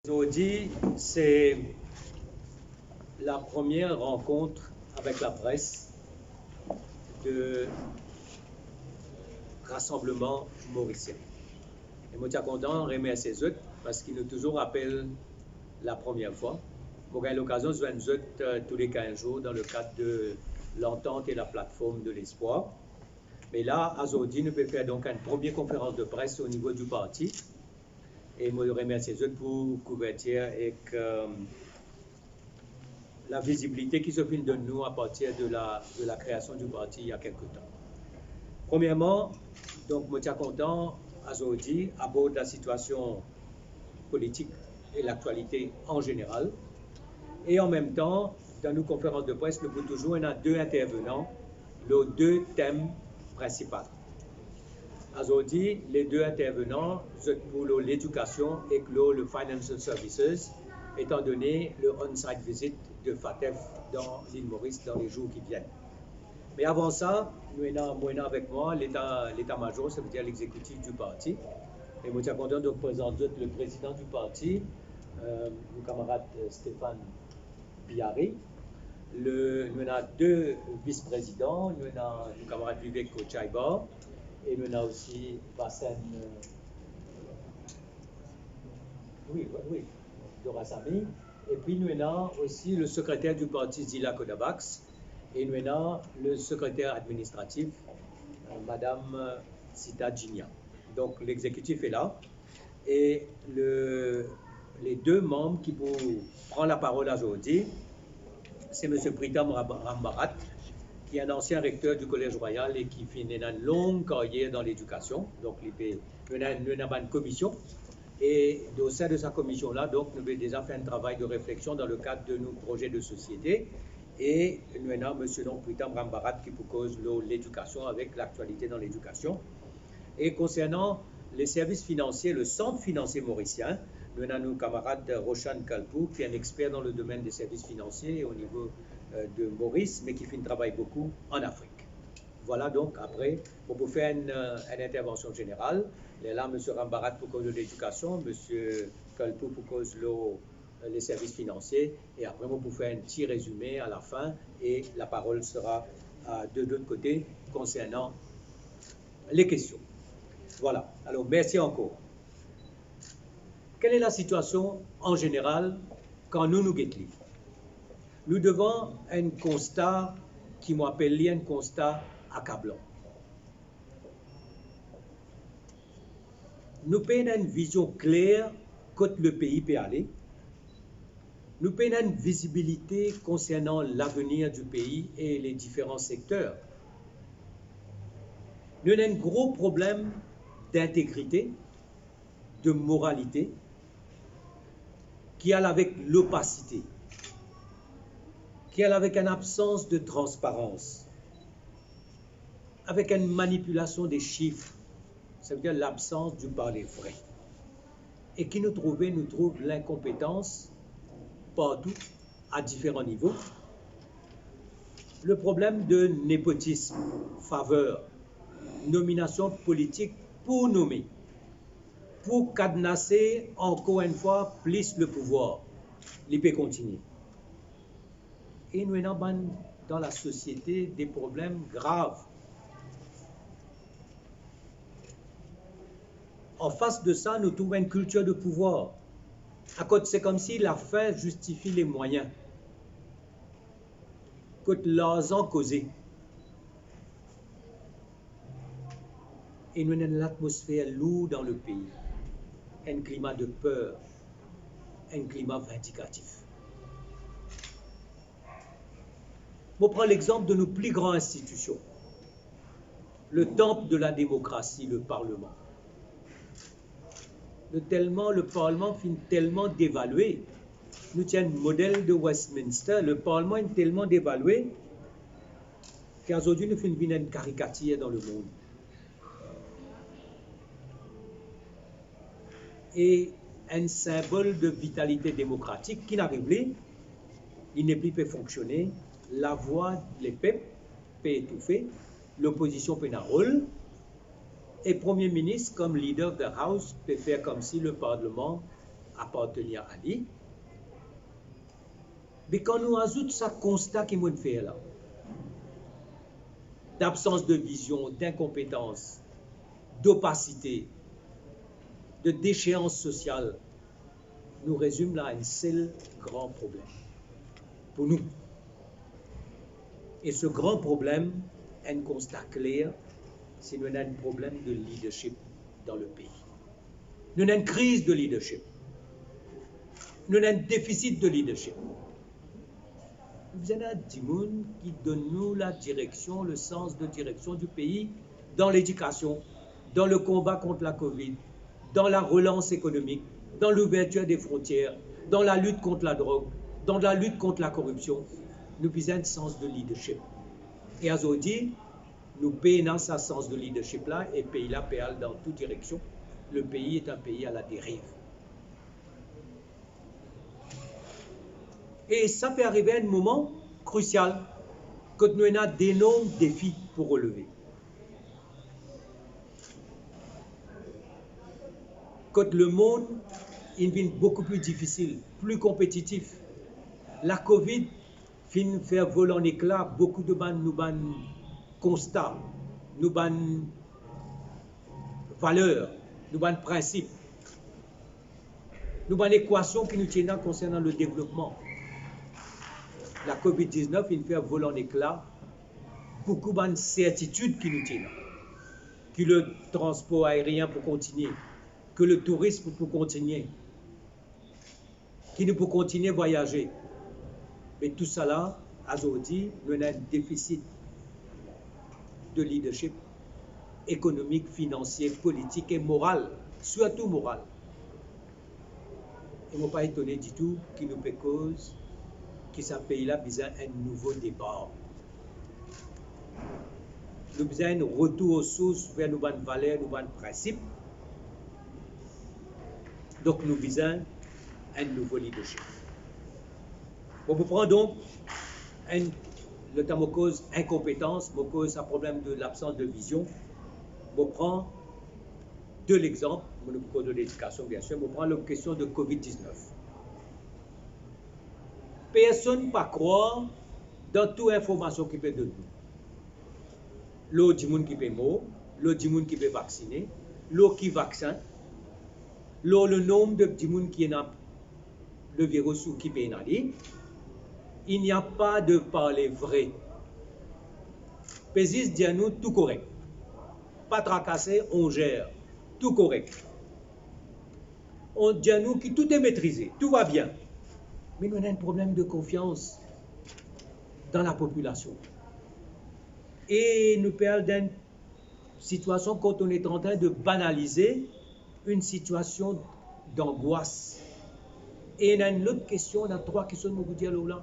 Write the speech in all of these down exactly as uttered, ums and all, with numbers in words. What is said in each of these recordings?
Zordi, c'est la première rencontre avec la presse de Rassemblement Mauricien. E mo ti a kontan remersie zot parski nou touzour apel la première fois. Mo gagn lokazion zwenn zot, euh, tou le kinz zour dan le kad de l'Entente et la Plateforme de l'Espoir. Me la, azordi, nou pe fer donk enn premie konferans de pres o nivo di parti. E mo remersie zot pou kouvertir ek, euh, la vizibilite ki zot finn donn nou apartir de la, de la kreasion di parti il y a quelque temps. Premièrement, donk, mo ti a kontan azordi abord la sitiasion politik e laktialite an zeneral. E an mem tan, dan nou konferans de pres, nou pou touzour ena de intervenan lor de tem prinsipal. Azordi, le de intervenan, zot pou lor ledikasion ek lor le financial services, etan done le on-site visit de FATF dan Lil Moris dan le zour ki vinn. Me avan sa, nou ena, mo ena avek mwa leta, leta mazor, savedir lexekitif di parti. E mo ti a kontan donk prezant zot le prezidan di parti, euh, nou kamarad, euh, Stéphane Biari. Le, nou ena de vis-prezidan, nou ena nou kamarad Vivek Kochaibar, e nou ena osi Bassène, euh, wi, wi, wi, Dorasamy. E pi nou ena osi le sekreter di parti, Zila Kodavacs, e nou ena le sekreter administratif, euh, madam, euh, Sita Jinya. Donk, lexekitif est là. E le, le de manm ki pou pran laparol azordi, se misie Pritam Rab-, Rambharat, ki enn ansien rekter di Kolez Royal e ki finn ena enn long karyer dan ledikasion. Donk, li pe, nou ena, nou ena bann komision. E o sein de sa komision la, donk, nou pe deza fer enn travay de refleksion dan le kad de nou proze de sosiete. E nou ena misie, donk, Pritam Rambharat ki pou koz lor ledikasion avek laktialite dan ledikasion. E konsernan le servis finansie, le sant finansie morisien, nou ena nou kamarad Roshan Kalpour, ki enn exper dan le domenn de servis finansie o nivo, euh, de Moris, me ki finn travay boukou an Afrik. Vwala, donk, apre, mo pou fer enn, euh, enn intervansion zeneral. Lerla, misie Rambharat pou koz lor ledikasion, misie Kalpour pou koz lor, euh, le servis finansie, e apre, mo pou fer enn ti rezime a la fin, e laparol sera, euh, de lot kote konsernan le kestion. Vwala. Alor, mersi ankor. Kel est la sitiasion an zeneral kan nou, nou get li? Nou devan enn konsta ki mo apel li enn konsta akablan. Nou pena enn vizion kler kot le pei pe ale. Nou pena enn vizibilite konsernan lavenir di pei e le diferan sekter. Nou ena enn gro problem d'integrite, de moralite, ki al avek lopasite, ki al avek enn absans de transparans, avek enn manipilasion de sif, savedir labsans di parle vre. E ki nou trouve, nou trouv linkonpetans partou, a diferan nivo. Le problem de nepotism, faver, nominasion politik pou nome, pou kadnase ankor enn fwa plis le pouvwar, li pe kontigne. E nou ena bann, dan lasosiete, de problem grav. Anfas de sa, nou trouv enn kiltir de pouvwar. Akoz se koumsi lafin zistifi lemwayin. Kot larzan koze. E nou ena enn latmosfer lour dan le pei. Enn klima de per, enn klima vindikatif. Mo pran lexanp de nou pli gran institision, le tanp de la demokrasi, le parleman. Nou telman, le parleman finn telman devalwe. Nou ti enn model de Westminster, le parleman inn telman devalwe ki azordi nou finn vinn enn karikatir dan lemond. E enn sinbol de vitalite demokratik ki inn ariv li, li nepli pe fonksione, lavwa lepep pe etoufe, lopozision pena rol, e Premie Minis, kom leader of the house, pe fer koumsi le parleman apartenir a li. Me kan nou azout sa konsta ki mo'nn fer la, d'absans de vizion, d'inkonpetans, d'opasite, de desheans sosial, nou rezim la enn sel gran problem pou nou. E se gran problem, enn konsta kler, se nou ena enn problem de leadership dan le pei. Nou ena enn kriz de leadership. Nou ena enn defisit de leadership. Nou bizin ena dimoun ki donn nou ladireksion, le sans de direction du pays dans l'éducation, dans le combat contre la covid, dans la relance économique, dans l'ouverture des frontières, dans la lutte contre la drogue, dans la lutte contre la corruption. Nou bizin enn sans de leadership. E azordi, nou pena sa sans de leadership la e pei la pe al dan tou direksion. Le pays est un pays à la dérive. E sa pe arive enn moman krisial, kot nou ena denorm defi pou releve. Kot lemond inn vinn boukou pli difisil, pli konpetitif. La covid finn fer vol an ekla boukou de bann, nou bann konsta, nou bann valer, nou bann prinsip, nou bann ekwasion ki nou ti ena konsernan le devlopman. La covid diznef inn fer vol an ekla boukou bann sertitid ki nou ti ena, ki le transpor aerien pou kontigne, ki le tourism pou kontigne, ki nou pou kontigne vwayaze. Me tousala, azordi, nou ena enn defisit de leadership ekonomik, finansie, politik e moral, sirtou moral. E mo pa etone ditou ki nou pe koz ki sa pei la bizin enn nouvo depar. Nou bizin enn retour aux sources, ver nou bann valer, nou bann prinsip. Donk nou bizin enn nouvo leadership. Bon, mo pran donk enn, letan mo koz inkonpetans, mo koz sa problem de labsans de vizion, mo pran de lexanp, mo koz de ledikasion, biensir, mo pran lakestion de covid diznef. Personn pa krwar dan tou informasion ki pe donn nou. Lor dimoun ki pe mor, lor dimoun ki pe vaksine, lor ki vaksin, lor le nomb de dimoun ki ena le viris ou ki pena li, il n'y a pas de parler vrai. Pe zis dir nou tou korek. Pa trakase, on gère, tou korek. On dir nou ki tou est maîtrisé, tout va bien. Me nou ena enn problem de konfians dan lapopilasion. E nou pe al dan enn sitiasion kot on est en train de banaliser une situation d'angoisse. E ena enn lot kestion, ena trwa kestion mo pou dir lor la.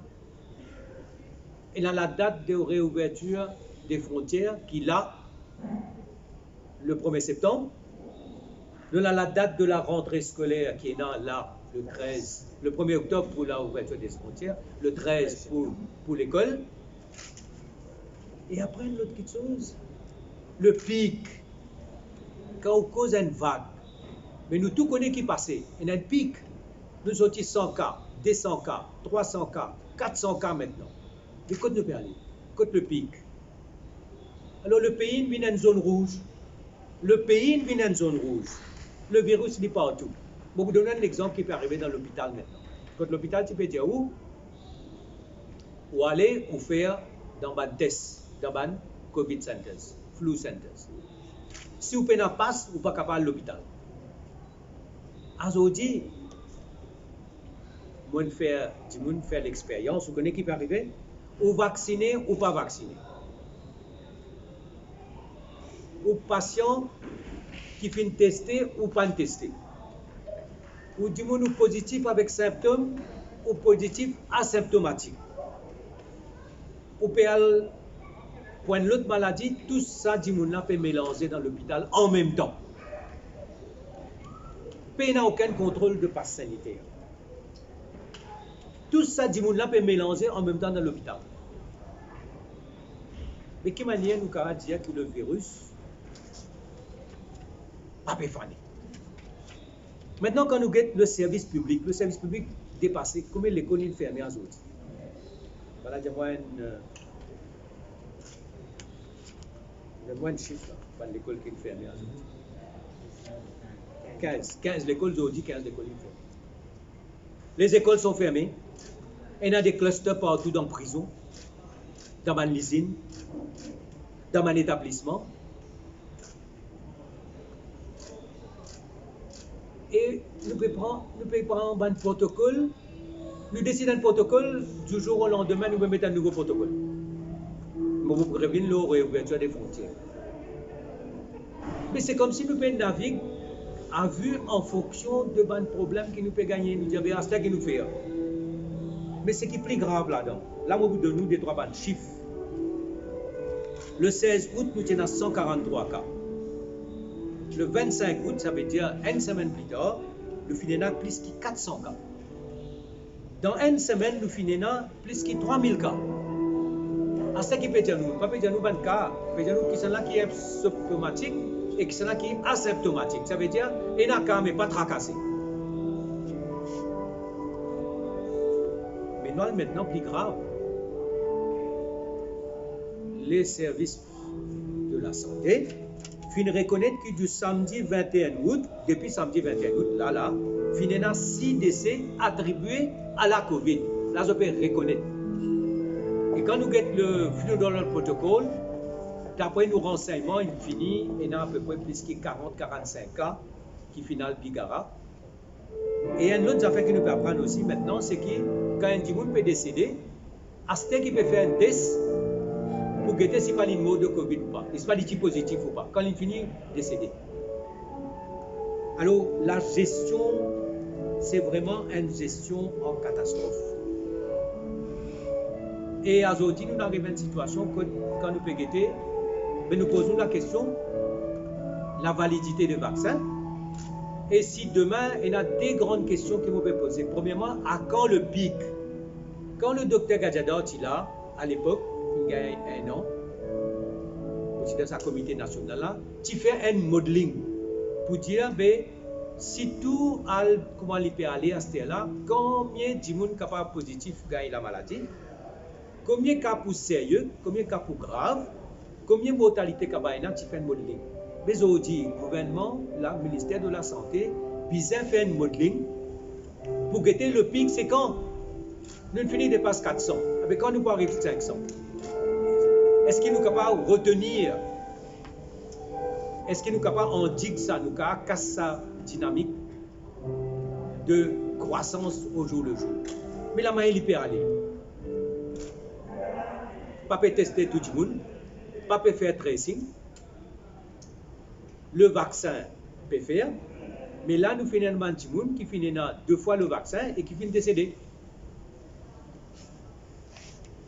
Ena ladat de réouverture des frontières ki la, le premier septembre. Nou ena ladat de la rentrée scolaire ki ena la, le treize, le premier octobre pour la ouverture des frontières, le treize pour, pour lekol. E apre, enn lot kiksoz, le pic. Kan ou koz enn vag, me nou tou kone ki pase, ena enn pic. Nou sorti san ka, de san ka, trwa san ka, kat san ka aster. Me kot nou pe ale? Kot le pic? Alor, le pei inn vinn enn zone rouge. Le pei inn vinn enn zone rouge. Le viris li partou. Mo pou donn enn lexanp ki pe arive dan lopital aster. Kot lopital ti pe dir ou, ou ale, ou fer dan bann test, dan bann covid centers, flu centers. Si ou pena pas, ou pa kapav al lopital. Azordi, mo'nn fer dimoun fer lexperyans, ou kone ki pe arive? Ou vaksine, ou pa vaksine. Ou pasian ki finn teste, ou pa'nn teste. Ou dimoun ou pozitif avek sinptom, ou pozitif asimptomatik. Ou pe al pou enn lot maladi, tou sa dimoun la pe melanze dan lopital anmemtan. Pena okenn kontrol de pas saniter. Tou sa dimoun la pe melanze anmemtan dan lopital. Me ki manier nou kapav dir ki le viris pa pe fane? Aster, kan nou get le servis piblik, le servis piblik depase, konbien lekol inn ferme azordi? Ala, dir mwa enn, euh, dir mwa enn sif la, bann lekol ki inn ferme azordi. Kinz, kinz lekol zordi, kinz lekol inn ferme. Les écoles sont fermées. Ena de cluster partou dan prizon, dan bann lizinn, dan bann etablisman. E nou pe pran, nou pe pran bann protokol, nou desid enn protokol, du jour au lendemain, nou pe met enn nouvo protokol. Mo pou revinn lor reouvertir de frontier. Me se koumsi nou pe navig a vi an fonksion de bann problem ki nou pe gagne, nou dir, "Be, aster ki nou fer?" Me seki pli grav ladan, la mo pou donn nou de trwa bann sif. Le sez out, nou ti ena san karann-trwa ka. Le vennsink out, savedir enn semenn pli tar, nou finn ena plis ki kat san ka. Dan enn semenn, nou finn ena plis ki trwa mil ka. Aster ki pe dir nou? Pa pe dir nou bann ka, pe dir nou kisannla ki sintomatik e kisannla ki asintomatik. Savedir, ena ka, me pa trakase. Me nou al aster pli grav. Le servis de lasante finn rekonet ki di samdi vennteen out, depi samdi vennteen out la, la, finn ena sis dese atribie a la covid. La, zot pe rekonet. E kan nou get le Federal Protocol, dapre nou ransegnman, inn fini ena apepre plis ki karant, karannsink ka ki finn al Bigara. E enn lot zafer ki nou pe aprann osi aster, se ki kan enn dimoun pe desede, aster ki pe fer enn tes pou gete si pa li mor de covid ou pa, si pa li ti pozitif ou pa, kan li fini desede. Alor, la gestion, se vreman enn gestion an katastrof. E azordi, nou ariv enn sitiasion kot, kan nou pe gete, be nou poz nou lakestion, lavalidite de vaksin. E si demin, ena de gran kestion ki mo pe poze. Premierman, à quand le pic? Kan le dokter Gadjadar ti la, alepok, inn gagn enn an, osi dan sa komite nasional la, ti fer enn modeling pou dir, be, si tou al kouma li pe ale aster la, konbien dimoun kapav pozitif gagn lamaladi, konbien ka pou serye, konbien ka pou grav, konbien mortalite kapav ena, ti fer enn modeling. Me zordi, gouvernman, la, Minister de Lasante, bizin fer enn modeling pou gete le pic se kan. Nou fini depas kat san, abe kan nou pou ariv sink san? Eski nou kapav retenir? Eski nou kapav andik sa, nou kapav kas sa dinamik de krwasans au jour le jour? Me lamanier li pe ale, pa pe teste tou dimoun, pa pe fer tracing. Le vaksin pe fer, me la nou finn ena bann dimoun ki finn ena de fwa le vaksin e ki finn desede.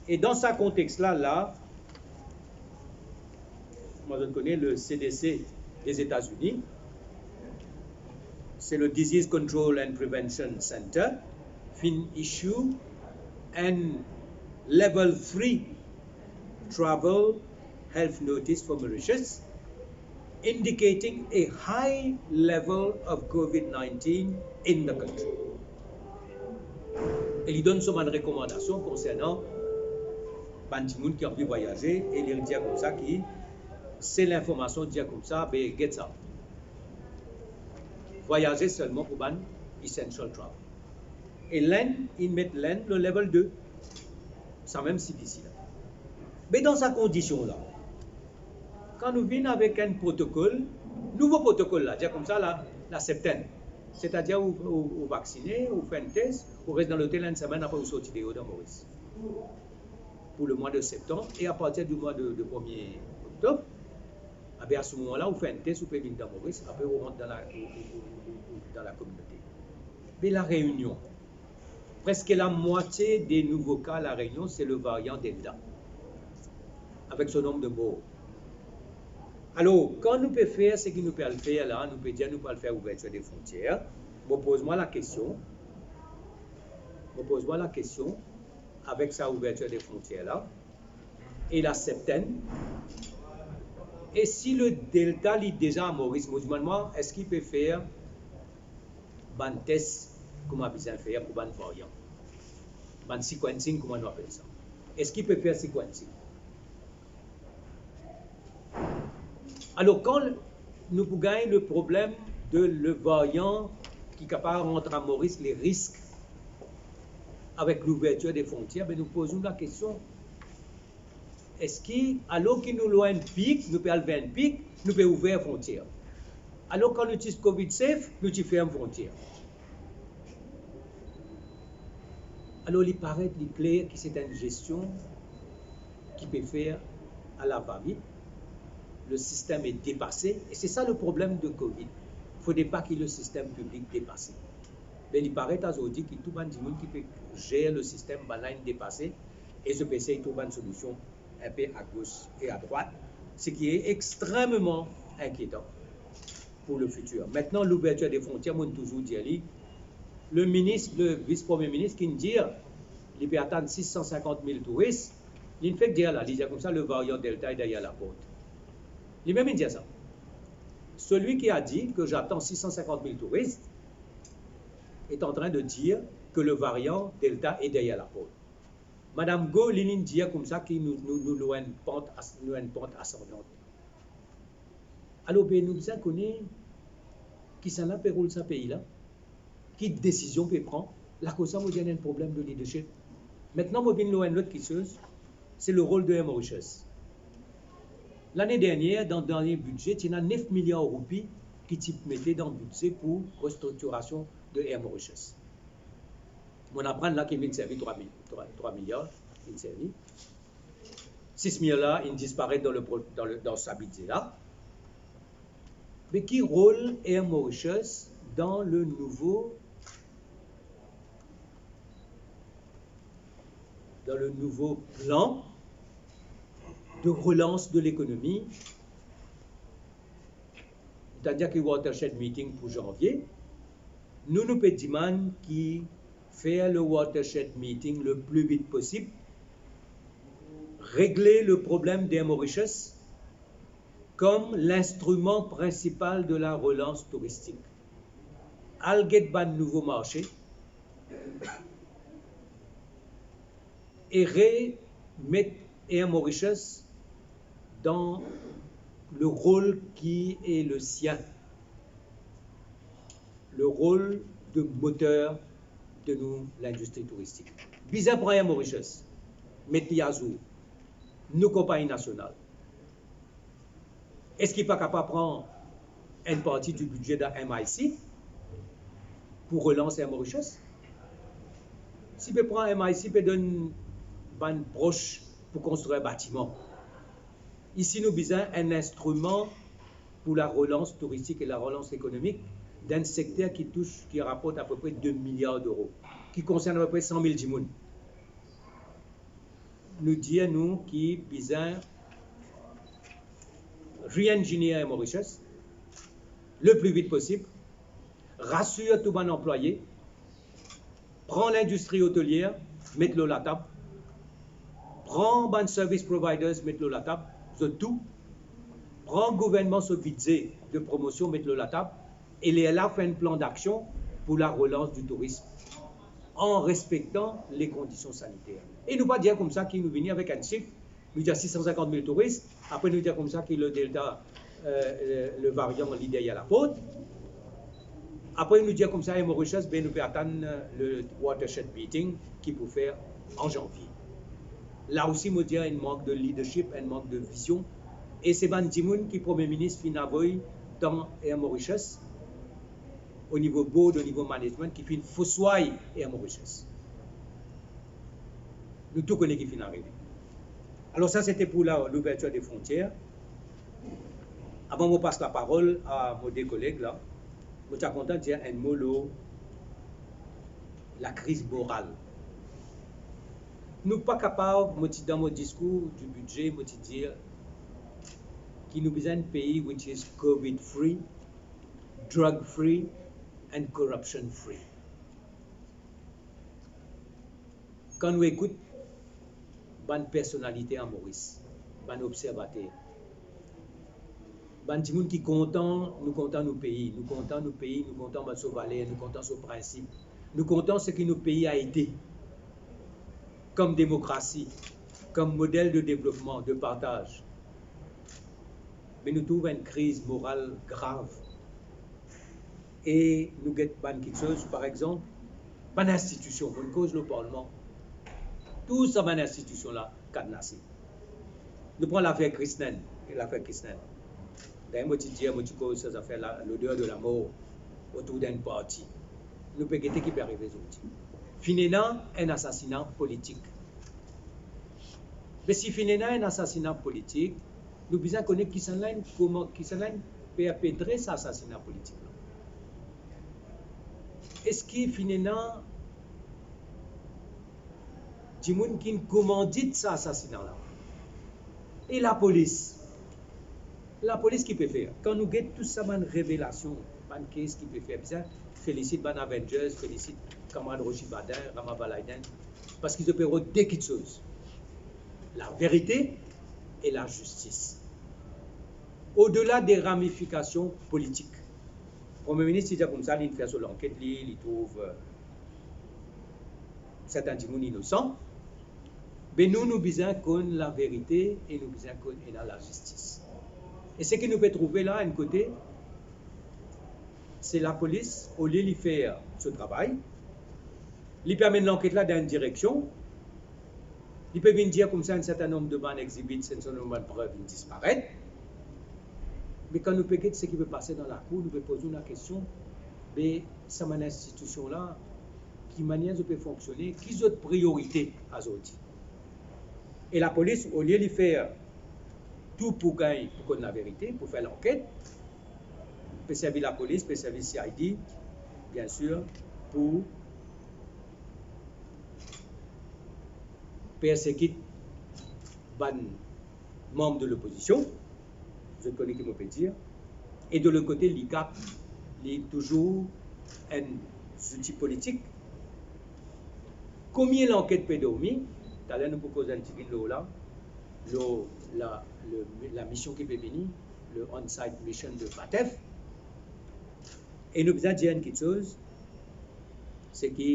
E dan sa kontex la, la, mwa, zot kone le C D C des États-Unis, se le Disease Control and Prevention Center, finn issue enn level three travel health notice for Mauritius, indicating a high level of covid nineteen in the country. E li donn so bann rekomandasion konsernan bann dimoun ki anvi vwayaze, e li dir koumsa ki se linformasion dir koumsa, be, get sa. Vwayaze selman pou bann essential travel. E Lenn, inn met Lenn lor level de, sa mem C D C la. Me dan sa kondision la, kan nou vinn avek enn protokol, nouvo protokol la, dir koumsa la, la septenn. Setadir ou, ou, ou vaksine, ou fer enn tes, ou res dan lotel enn semenn, apre ou sorti deor dan Moris pou le mwa de septanm, e apartir di mwa de, de premie oktob, abe, a se moman la, ou fer enn tes, ou pe vinn dan Moris, apre ou rant dan la, ou, ou, ou, ou, ou dan la kominote. Me La Reunion, preske lamwatie de nouvo ka La Reunion, se le varian Delta, avek so nonb de mor. Alor, kan nou pe fer seki nou pe al fer la, nou pe dir nou pe al fer ouvertir de frontier, mo poz mwa lakestion, mo poz mwa lakestion, avek sa ouvertir de frontier la, e la septenn, e si le Delta li deza a Moris, mo dimann mwa, eski pe fer bann tes kouma bizin fer pou bann varian. Bann sequencing, kouma nou apel sa. Eski pe fer sequencing? Alor, kan nou pou gagn le problem de le varian ki kapav rant a Moris, le risk avek louvertir de frontier, be nou poz nou lakestion, eski alor ki nou lor enn pik, nou pe al ver enn pik, nou pe ouver frontier? Alor, kan nou ti COVID safe, nou ti ferm frontier. Alor, li paret, li kler ki se enn gestion ki pe fer a la va-vit. Le sistem est dépassé, e se sa le problem de COVID. Fode pa ki le sistem piblik depase. Me li paret azordi ki tou bann dimoun ki pe zer le sistem, bannla inn depase, e zot pe esey trouv bann solision inpe a gos e a drwat, ce qui est extrêmement inquiétant pour le futur. Maintenant, louvertir de frontier, mo touzour dir li, le minis, le vis-premie minis ki dir li pe atann sis san sinkant mil touris, li fek dir la, li dir koumsa, le varian Delta est derrière la porte. Limem inn dir sa. Celui qui a dit que j'attends six cent cinquante mille touristes est en train de dire que le variant Delta est derrière la porte. Madam Go, li, li dir koumsa ki nou, nou, nou lor enn pant as-, nou enn pant asandant. Alor, be, nou bizin kone kisannla pe roul sa pei la, ki desizion pe pran. Lakoz sa, mo dir, ena enn problem de leadership. Maintenant, mo vinn lor enn lot kiksoz, se le rol de Air Mauritius. Lane dernie, dan dernie bidze, ti ena nef miliar roupi ki ti mete dan bidze pou restriktirasion de Air Mauritius. Mo aprann la ki vinn servi trwa mil, trwa, trwa miliar, vinn servi. Sis miliar la, inn disparet dan le pro-, dan le, dan sa bidze la. Me ki rol Air Mauritius dan le nouvo, dan le nouvo plan de relans de lekonomi? Setadir ki watershed meeting pou zanvie, nou, nou pe demann ki fer le watershed meeting le pli vit posib, regle le problem Air Mauritius kom linstriman prinsipal de la relans touristik. Al get bann nouvo marse e remet Air Mauritius dan le rol ki e le sien, le rol de moter de nou lindistri touristik. Bizin pran Air Mauritius, met li azour. Nou konpagni nasional, eski pa kapav pran enn parti di bidze dan M I C pou relans Air Mauritius? Si pe pran M I C, pe donn bann brosh pou konstrir batiman. Isi, nou bizin enn instriman pou la relans touristik e la relans ekonomik dan enn sekter ki tous, ki raport apepre de miliar deuro, ki konsern apepre san mil dimoun. Nou dir nou ki bizin re-engineer Air Mauritius le pli vit posib, rasir tou bann anplwaye, pran lindistri otelier, met lor latab, pran bann service providers, met lor latab, zot tou, pran gouvernman so bidze de promosion, met lor latab, e lerla fer enn plan daksion pou la relans di tourism an respektan le kondision saniter. E nou pa dir koumsa ki nou vini avek enn sif, nou dir sis san sinkant mil touris, apre nou dir koumsa ki le Delta, euh, le, le varian, li deryer laport. Apre nou dir koumsa Air Mauritius, be nou pe atann le watershed meeting ki pou fer an zanvie. La osi, mo dir, enn mank de leadership, enn mank de vizion. E se bann dimoun ki Premie Minis finn avoy dan Air Mauritius, o nivo board, o nivo management, ki finn fosway Air Mauritius. Nou tou kone ki finn arive. Alor sa, sete pou la, louvertir de frontier. Avan mo pas laparol a mo de koleg la, mo ti a kontan dir enn mo lor lakriz moral. Nou pa kapav, mo ti dan mo diskour di bidze, mo ti dir ki nou bizin enn pei which is covid free, drug free and corruption free. Kan nou ekout bann personalite a Moris, bann observater, Bann dimoun ki kontan, nou kontan nou pei, nou kontan nou pei, nou kontan bann so valer, nou kontan so prinsip, nou kontan seki nou pei a ete kom demokrasi, kom model de devlopman, de partaz. Me nou trouv enn kriz moral grav. E nou get bann kiksoz, par exanp, bann institision, mo'nn koz lor parlman. Tou sa bann institision la kadnase. Nou pran lafer Krisnenn, lafer Krisnenn. Dayer mo ti dir, mo ti koz sa zafer la, l'odeur de la mort otour d'enn parti. Nou pe gete ki pe arive zordi. Finn ena enn asasina politik. Me si finn ena enn asasina politik, nou bizin kone kisannla inn, kouma, kisannla inn perpetre sa asasina politik la. Eski finn ena dimoun ki'nn komandit sa asasina la? E lapolis? Lapolis ki pe fer? Kan nou get tou sa bann revelasion, bann kes ki pe fer, bizin felisit bann Avengers, felisit kamarad Rosi Badin, Rama Balaiden, parski zot pe rod de kiksoz, laverite e lazistis, odela de ramifikasion politik. Premie Minis ti dir koumsa, li finn fer so lanket, li, li trouv, euh, sertin dimoun inosan. Be nou, nou bizin konn laverite e nou bizin konn ena lazistis. E seki nou pe trouve la, enn kote, se lapolis, olie li fer so travay, li pe amenn lanket la dan enn direksion, li pe vinn dir koumsa enn sertin nonb de bann exhibits, enn sertin nonb de bann prev inn disparet. Me kan nou pe get seki pe pase dan lakour, nou pe poz nou lakestion, be sa bann institision la, ki manier zot pe fonksione, ki zot priorite azordi? E lapolis, olie li fer tou pou gagn, pou konn laverite, pou fer lanket, pe servi lapolis, pe servi C I D, biensir, pou persekit bann manm de lopozision, zot kone ki mo pe dir. E de lot kote, likap, li touzour enn zouti politik. Komie lanket pe dormi? Taler nou pou koz enn tigit lor la, lor la, le, lamision ki pe vini, le on-site mission de PATEF. E nou bizin dir enn kiksoz, seki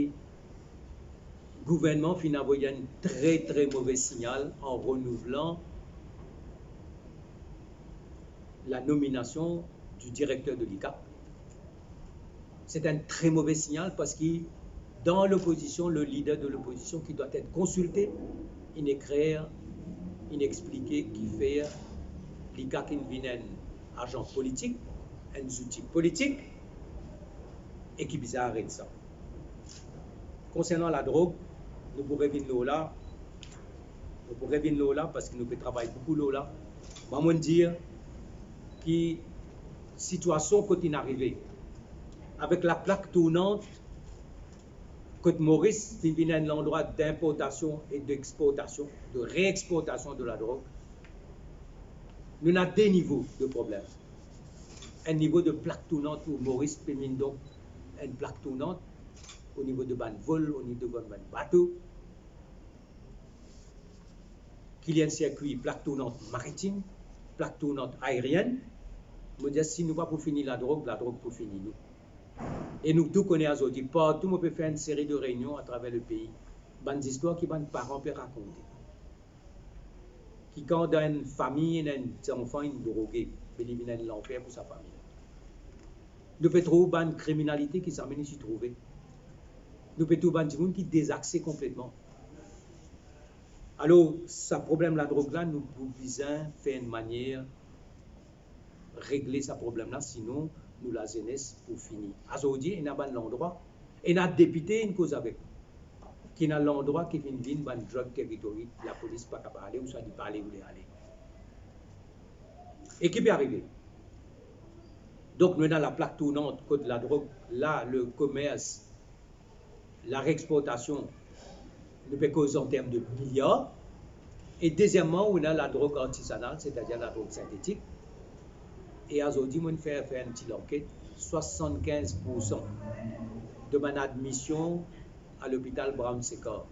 gouvernman finn avoy enn tre, tre move signal an renouvlan la nominasion du directeur de l'ICAP. C'est un très mauvais signal parce que dans l'opposition, le leader de l'opposition qui doit être consulté, inn ekrir, inn explike kifer l'ICAP inn vinn enn azan politik, enn zouti politik, e ki bizin aret sa. Konsernan ladrog, nou pou revinn lor la, nou pou revinn lor la, parski nou pe travay boukou lor la. Mwa, mo'nn dir ki sitiasion kot inn arive, avek laplak tournant, kot Moris finn vinn enn landrwa d'inportation et d'exportation, de réexportation de la drogue, nou ena de nivo de problem. Enn nivo de plak tournant, ou Moris pe vinn donk enn plak tournant, o nivo de bann vol, o nivo de bann bato. Ki li enn sirkwi plak tournant maritim, plak tournant aerienn. Mo dir, si nou pa pou fini ladrog, ladrog pou fini nou. E nou tou kone azordi, partou mo pe fer enn seri de reynion atraver lepei, bann zistwar ki bann paran pe rakonte. Ki kan dan enn fami, ena enn zanfan inn droge, be li vinn enn lanfer pou sa fami la. Nou pe trouv bann kriminalite ki zame nou ti trouve. Nou pe trouv bann dimoun ki dezaxe konpletman. Alor, sa problem ladrog la, nou pou bizin fer enn manier regle sa problem la, sinon nou lazenes pou fini. Azordi, ena bann landrwa, ena depite inn koz avek, ki ena landrwa ki finn vinn bann drug territory, lapolis pa kapav ale, ouswa li pa ale oule ale. E ki pe arive? Donk, nou ena laplak tournant kot ladrog la, le komers, lareexportasion, nou pe koz an term de miliar. E dezieman, ou ena ladrog artizanal, setadir ladrog sintetik. E azordi, mo'nn fer, fer enn ti lanket, swasann-kinz poursan de bann admision a lopital Brown Séquard,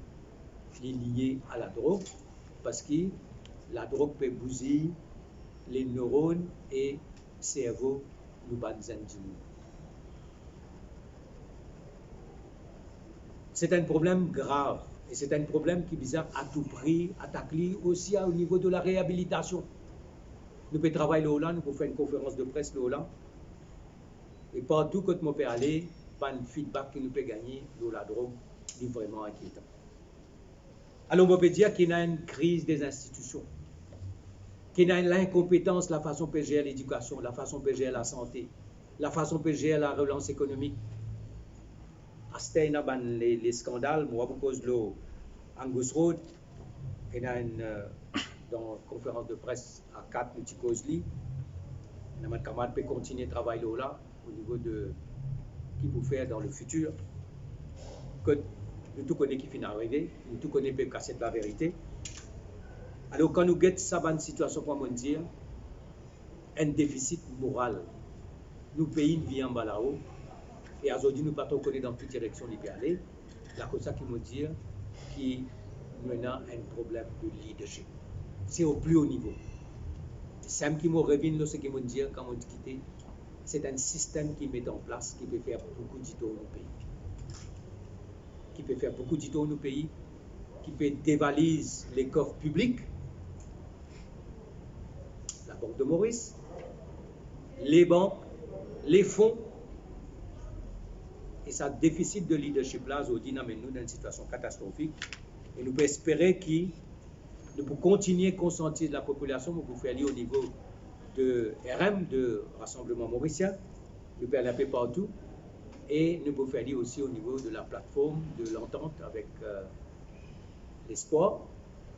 li lie a ladrog, parski ladrog pe bouziy le neron e servo nou bann zenn dimoun. Se enn problem grav e se enn problem ki bizin a tou pri atak li osi o nivo de la reabilitasion. Nou pe travay lor la, nou pou fer enn konferans de pres lor la. E partou kot mo pe ale, bann feedback ki nou pe gagne lor ladrog, li vreman inkietan. Alor, mo pe dir ki ena enn kriz de zinstitision, ki ena enn linkonpetans lafason pe zer ledikasion, lafason pe zer lasante, lafason pe zer larelans ekonomik. Aster ena bann le, leskandal, mo a pou koz lor Angus Road, ena enn, euh, dan konferans de pres a kat, nou ti koz li. Ena bann kamarad pe kontigne travay lor la, o nivo de ki pou fer dan le fitir. Kot nou tou kone ki finn arive, nou tou kone pep kasiet laverite. Alor, kan nou get sa bann sitiasion, kouma mo'nn dir, enn defisit moral. Nou pei inn vinn anba lao, e azordi nou pa tro kone dan ki direksion li pe ale. Lakoz sa ki mo dir ki nou ena enn problem de leadership. Se o pli o nivo. Samem ki mo revinn lor seki mo'nn dir kan mo ti kite, se enn sistem ki met an plas ki pe fer boukou ditor nou pei. Ki pe fer boukou ditor nou pei, ki pe devaliz lekof piblik, Labank de Moris, lebank, lefon, e sa defisit de leadership la, zordi, inn amenn nou dan enn sitiasion katastrofik, e nou pe espere ki nou pou kontigne konsiantiz lapopilasion, nou pou fer li o nivo de R M, de Rassemblement Morisien, nou pe al inpe partou, e nou pou fer li osi o nivo de la platform de lantant avek, euh, Lespwar,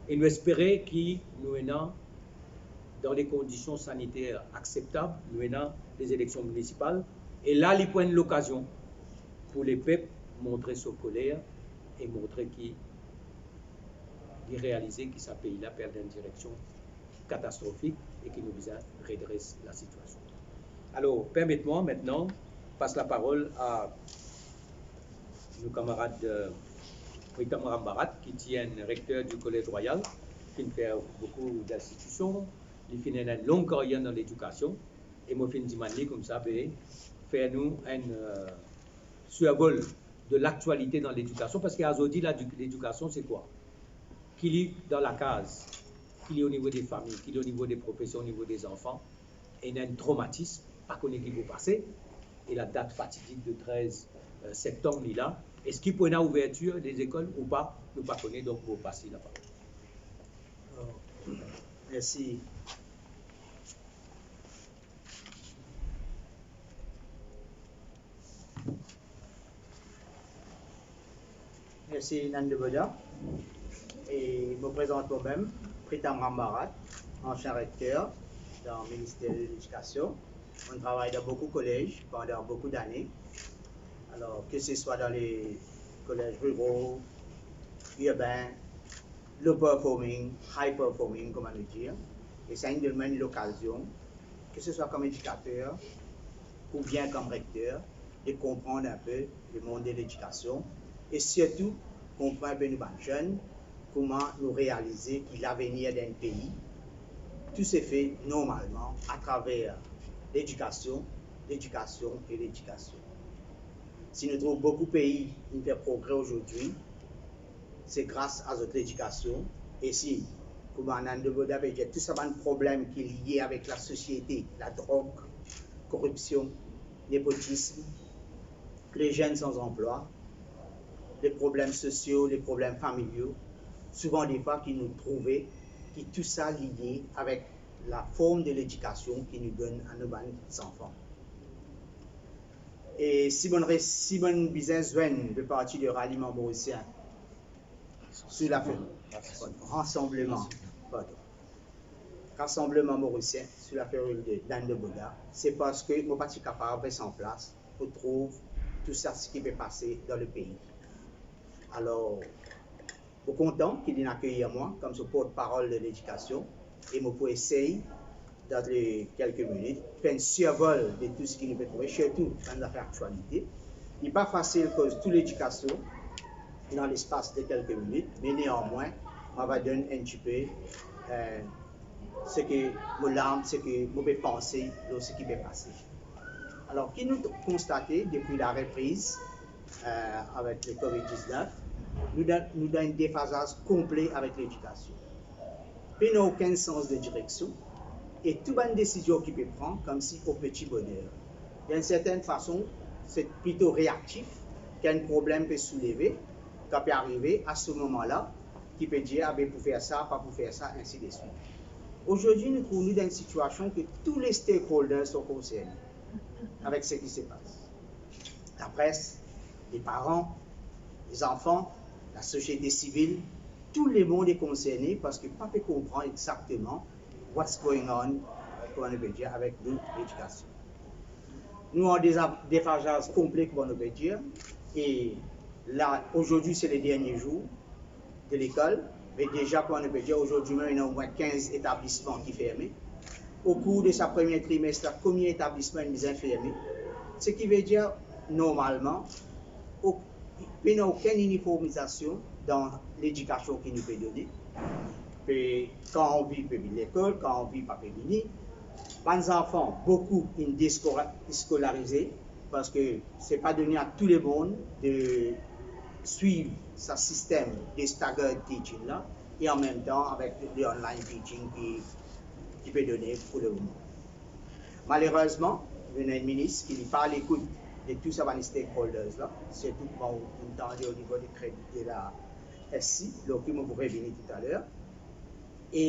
e nou espere ki nou ena, dan de kondision saniter akseptab, nou ena de zeleksion minisipal, e la li pou enn lokazion pou lepep montre so koler e montre ki li realize ki sa pei la pe al dan enn direksion katastrofik e ki nou bizin redres lasitiasion. Alor, permet mwa aster pas laparol a nou kamarad, euh, Pritam Ram Bharat, ki ti enn rekter di Kolez Royal, ki finn fer boukou dinstitision, li finn ena enn long karyer dan ledikasion, e mo finn dimann li koumsa, be, fer nou enn, euh, survol de laktialite dan ledikasion, parski azordi, la, ledikasion, se kwa? Ki li dan lakaz, ki li o nivo de fami, ki li o nivo de profesion, o nivo de zanfan, ena enn tromatism, pa kone ki pou pase, e ladat fatidik de trez, euh, septanm, li la. Eski pou ena ouvertir de lekol ou pa, nou pa kone, donk mo pas li laparol. Mersi. Mersi, Nando Boda. E mo prezant mwa mem, Pritam Ram Bharat, ansien rekter dan Minister de Ledikasion. Mo travay dan boukou kolez pandan boukou dane. Alor, ke se swa dan le kolez riro, irben, low performing, high performing, kouma nou dir, e sa inn donn mwa enn lokazion, ke se swa kom edikater oubien kom rekter, de konpran enn pe lemond de ledikasion e sirtou konpran enn pe nou bann zenn, kouma nou realize ki lavenir dan enn pei, tou se fe normalman atraver ledikasion, ledikasion e ledikasion. Si nou trouv boukou pei inn fer progre azordi, se gras a zot ledikasion. E si, kouma Nando Boda pe dir, tou sa bann problem ki lie avek lasosiete, ladrog, koripsion, nepotism, lezenn san anplwa, le problem sosio, le problem familio, souvan defwa ki nou trouve ki tou sa lie avek laform de ledikasion ki nou donn a nou bann zanfan. E si bann re-, si bann bizin zwenn le Parti de Ralliement Morisien sou lafer, Rassemblement, pardon, Rassemblement Morisien sou lafer de Nando Boda, se parski mo pa ti kapav res an plas pou trouv tou sa seki pe pase dan lepei. Alor, mo kontan ki linn akeir mwa kom so portparol de ledikasion, e mo pou esey, dan le kelke minit, fer enn sirvol de tou seki nou pe trouve, sirtou bann zafer aktialite. Li pa fasil koz tou ledikasion dan lespas de kelke minit, me neanmwin, mo va donn enn tipe, eh, seki mo larm, seki mo pe panse lor seki pe pase. Alor, ki nou konstate depi larepriz, eh, avek le Covid diznef, nou dan, nou dan enn defazaz konple avek ledikasion. Pena okenn sans de direksion e tou bann desizion ki pe pran koumsi o peti boner. Dan enn sertenn fason, se plito reaktif, kan enn problem pe souleve, kan pe arive, a se moman la, ki pe dir, "Ah be, pou fer sa, pa pou fer sa," ensi de swit. Azordi, nou trouv nou dan enn sitiasion ki tou le stakeholders son konserne avek seki se pas. Lapres, le paran, le zanfan, lasosiete sivil, tou lemond e konserne parski pa pe konpran exakteman what's going on, kouma nou pe dir, avek nou ledikasion. Nou an deza-, defazaz konple, kouma nou pe dir, e la, azordi, se le dernie zour de lekol, me deza, kouma nou pe dir, azordi mem, ena omwin kinz etablisman ki ferme. Okour de sa premie trimes la, komie etablisman inn bizin ferme? Seki ve dir, normalman, o-, pena okenn iniformizasion dan ledikasion ki nou pe done. Pe, kan anvi pe vinn lekol, kan anvi pa pe vini. Bann zanfan, boukou inn deskolarize, parski se pa done a tou lemond de swiv sa sistem de staggered teaching la, e anmemtan avek le online teaching ki, ki pe done pou lemoman. Malerezman, nou ena enn minis ki li pa alekout de tou sa bann stakeholders la, sirtou kouma nou tande o nivo de kredi de la S C, lor ki mo pou revini toutaler. E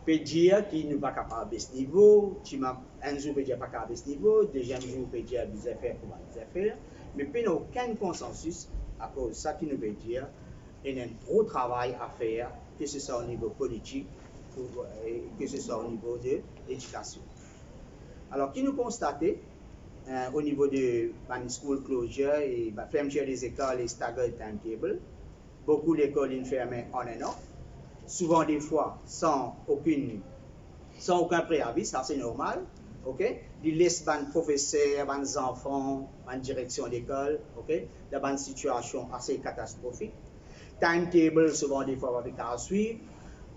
pe dir ki nou pa kapav bes nivo, ti ma-, enn zour pe dir pa kapav bes nivo, deziem zour pe dir bizin fer kouma bizin fer, me pena okenn konsansis, akoz sa ki nou pe dir, ena enn gro travay a fer, ke se swa o nivo politik, ou, e ke se swa o nivo de ledikasion. Alor, ki nou konstate, eh, o nivo de bann school closure e bann fermetir de lekol e staggered timetable, boukou lekol inn ferme on and off, souvan defwa san okenn, san okenn preavi, sa se normal, ok? Li les bann profeser, bann zanfan, bann direksion lekol, ok, dan bann sitiasion ase katastrofik. Timetable, souvan defwa, pa pe kapav swiv.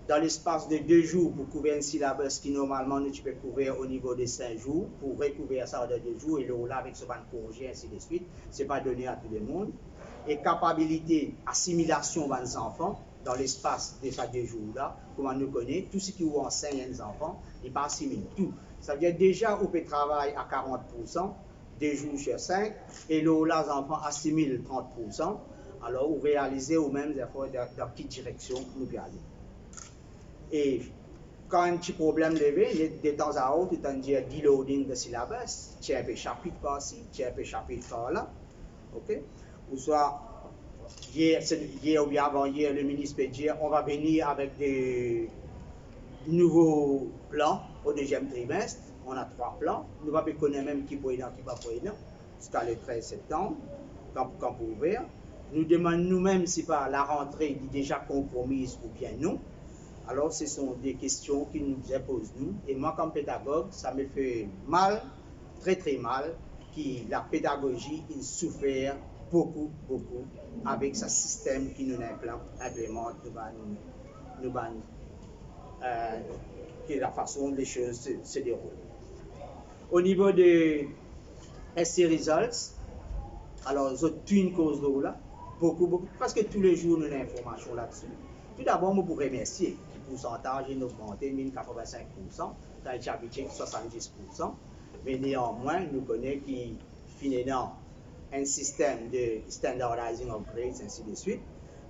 Dan lespas de de zour pou kouver enn silabas ki normalman nou ti pe kouver o nivo de sink zour, pou rekouver sa dan de zour, e lor la avek so bann konze, ensi de swit, se pa done a tou lemond. E kapabilite asimilasion bann zanfan dan lespas de sa de zour la, kouma nou kone, tou seki ou ansegn enn zanfan, li pa asimil tou. Savedir deza ou pe travay a karant poursan, de zour sir sink, e lor la zanfan asimil trant poursan, alor ou realize ou mem, zanfan, dan, dan ki direksion nou pe ale. E kan enn ti problem leve, de, de tanzantan, ou tann dir deloading de silabas, ti enpe sapit par si, ti enpe sapit par la, ok? Ouswa, yer, se, yer oubien avan yer, le minis pe dir, on va venir avec des nouveaux plans au deuxième trimestre, on a trois plans, nou pa pe kone mem ki pou ena, ki pa pou ena, ziska le trez septanm, kan, kan pou ouver. Nou demann noumem si pa larantre li deza konpromiz oubien non. Alor, se son de kestion ki nou bizin poz nou. E mwa, kom pedagog, sa me fer mal, tre, tre mal, ki lapedagozi inn soufer boukou, boukou avek sa sistem ki nou inn inpla-, inplimant nou bann, nou bann, eh, ki lafason lesoz se, se deroule. O nivo de S C results, alor, zot tou inn koz lor la, boukou, boukou, preske toulezour nou ena informasion ladsi. Toudabor, mo pou remersie ki poursantaz inn ogmante, mil katreven-sink poursan, kan li ti abitie swasann-dis poursan. Me neanmwin, nou kone ki finn ena enn sistem de standardizing of grades, ensi de swit.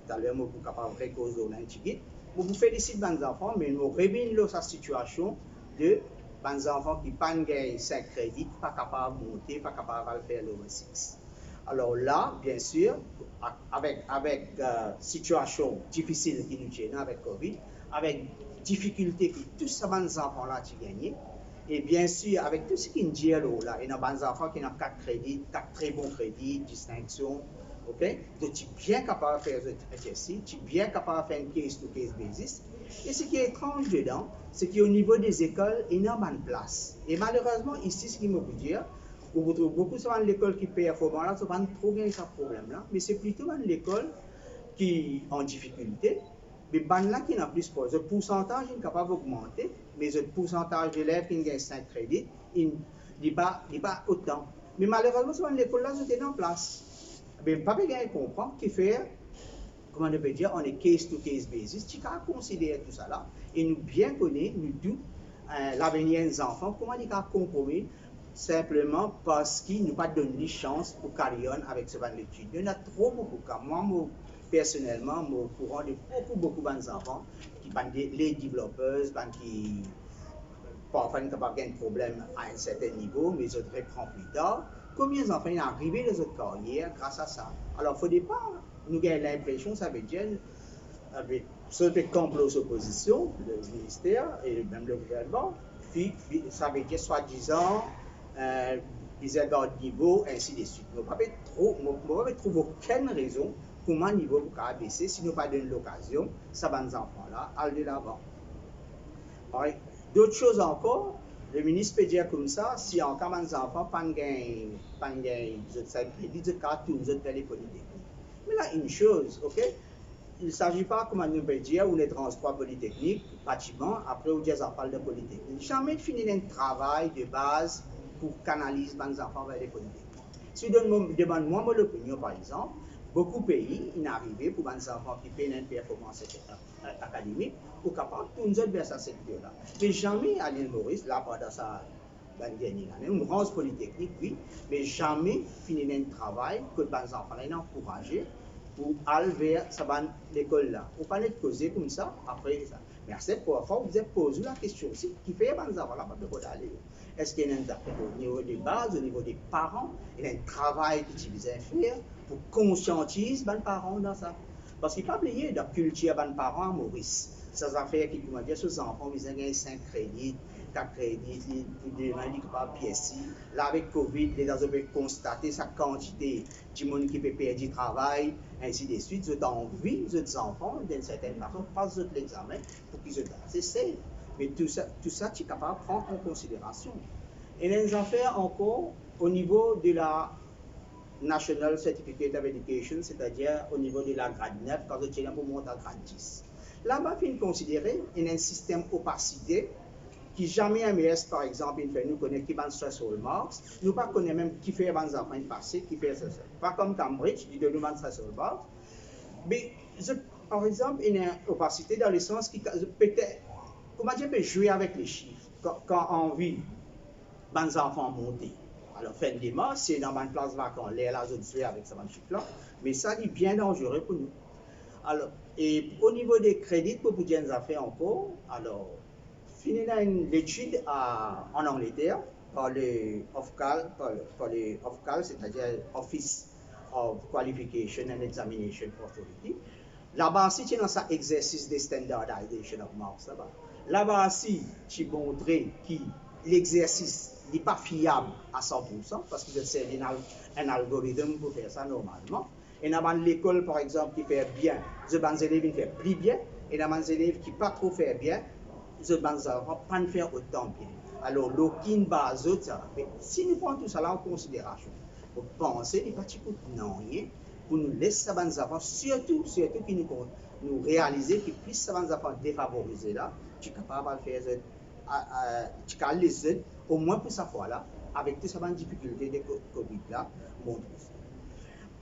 Taler mo pou kapav rekoz lor la enn tigit. Mo pou felisit bann zanfan, me mo revinn lor sa sitiasion de bann zanfan ki pa'nn gagn sink kredi, pa kapav monte, pa kapav al fer level six. Alor la, biensir, a-, avek, avek, eh, sitiasion difisil ki nou ti ena avek Covid, avek difikilte ki tou sa bann zanfan la ti gagne, e biensir, avek tou seki inn dir lor la, ena bann zanfan ki ena kat kredi, kat tre bon kredi, distinksion, ok? Zot ti bien kapav fer zot H S C, ti bien kapav fer enn case to case basis. E seki etranz dedan, seki o nivo de lekol, ena bann plas. E malerezman, isi, seki mo pou dir, ou pou trouv boukou sa bann lekol ki performan la, zot pa'nn tro gagn sa problem la, me se plito bann lekol ki an difikilte, Me bann la ki ena plis pros, zot poursantaz inn kapav ogmante, me zot poursantaz elev ki inn gagn senk kredit, inn, li pa, li pa otan. Me malerezman, sa bann lekol la, zot ena an plas. Me pa pe gagn konpran kifer, kouma nou pe dir, on a case to case basis, ti kapav konsider tou sa la. E nou bien kone, nou tou, eh, lavenir enn zanfan, kouma li kapav konpromet, sinpleman parski nou pa donn li sans pou carry on avek so bann letid. Nou ena tro boukou ka. Mwa, mo, personelman, mo okouran de boukou, boukou bann zanfan ki bann de, late developers, bann ki parfwa inn kapav gagn problem a enn serten nivo, me zot repran pli tar. Konbien zanfan inn arive dan zot karyer gras a sa? Alor, fode pa nou gagn linpresion, savedir, eh, zot pe konplo so pozision, le minister e mem le gouvernman, pi, pi, savedir swadizan, eh, bizin gard nivo, ensi de swit. Mo pa pe tro, mo, mo pa pe trouv okenn rezon kouma nivo pou kapav bese si nou pa donn lokazion sa bann zanfan la al delavan. Alright. Dot soz ankor, le minis pe dir koumsa, si anka bann zanfan pa'nn gagn, pa'nn gagn zot senk kredit, zot kapav tourn zot ver le politeknik. Me la, enn soz, ok? Il s'agit pas, kouma nou pe dir, ou ena tranntrwa politeknik, batiman, apre ou dir zot al dan politeknik. Zame finn ena enn travay de baz pou kanaliz bann zanfan ver le politeknik. Si ou donn mwa, demann mwa mo lopinion, par exanp, boukou pei, inn arive pou bann zanfan ki pena enn performans, etsetera, akademik, ou kapav tourn zot ver sa sekter la. Me zame a Lil Moris, la pandan sa bann dernie lane, nou ranz politeknik, wi, me zame finn ena enn travay kot bann zanfan la inn ankouraze pou al ver sa bann lekol la. Ou pa net koze koumsa, apre sa. Me aster parfwa ou bizin poz ou lakestion osi, kifer bann zanfan la pa pe rod ale? Eski ena enn zafer o nivo de baz, o nivo de paran, ena enn travay ki ti bizin fer pou konsiantiz bann paran dan sa? Parski pa bliye, dan kiltir bann paran a Moris, sa zafer ki, kouma dir, so zanfan bizin gagn senk kredit, kat kredit, li, pou demin li kapav P S C. La, avek Covid, leta zot pe konstate sa kantite dimoun ki pe perdi travay, ensi de swit, zot anvi zot zanfan, dan enn sertenn fason, pas zot lexame pou ki zot... Se, se, me tou sa, tou sa ti kapav pran an konsiderasion. Ena enn zafer ankor, o nivo de la National Certificate of Education, setadir o nivo de la grad nef, kan zot ti ena pou mont a grad dis. Laba finn konsidere ena enn sistem opasite ki zame M E S, par exanp, inn fer nou kone ki bann threshold marks, nou pa kone mem kifer bann zanfan inn pase, kifer sa, sa. Pa kom Cambridge, li donn nou bann threshold marks. Me zot, par exanp, ena opasite dan lesans ki, petet, kouma dir, pe zwe avek lesif. Kan, kan anvi bann zanfan monte. Alor, fer enn demars, si ena bann plas vakan, lerla zot zwe avek sa bann sif la, me sa li bien danzere pou nou. Alor, e o nivo de kredit, pou, pou dir enn zafer ankor, alor, finn ena enn letid a, an Angleter, par le OFCAL, par, par le OFCAL, setadir Office of Qualification and Examination Authority. Laba si ti ena sa exersis de standardization of marks laba. Laba si ti montre ki lexersis li pa fiab a san pou san, parski zot servi enn al-, enn algoritm pou fer sa normalman. Ena bann lekol, par exanp, ki fer bien, zot bann zelev inn fer pli bien. Ena bann zelev ki pa tro fer bien, zot bann zanfan pa'nn fer otan bien. Alor, lor ki inn baz zot sa? Me si nou pran tou sa la an konsiderasion, mo panse li pa ti kout nanye pou nou les sa bann zanfan, sirtou, sirtou ki nou kon-, nou realize ki plis sa bann zanfan defavorize la, ti kapav al fer zot, a, a, ti kapav les zot, omwin pou sa fwa la, avek tou sa bann difikilte de ko-, Covid la, montre.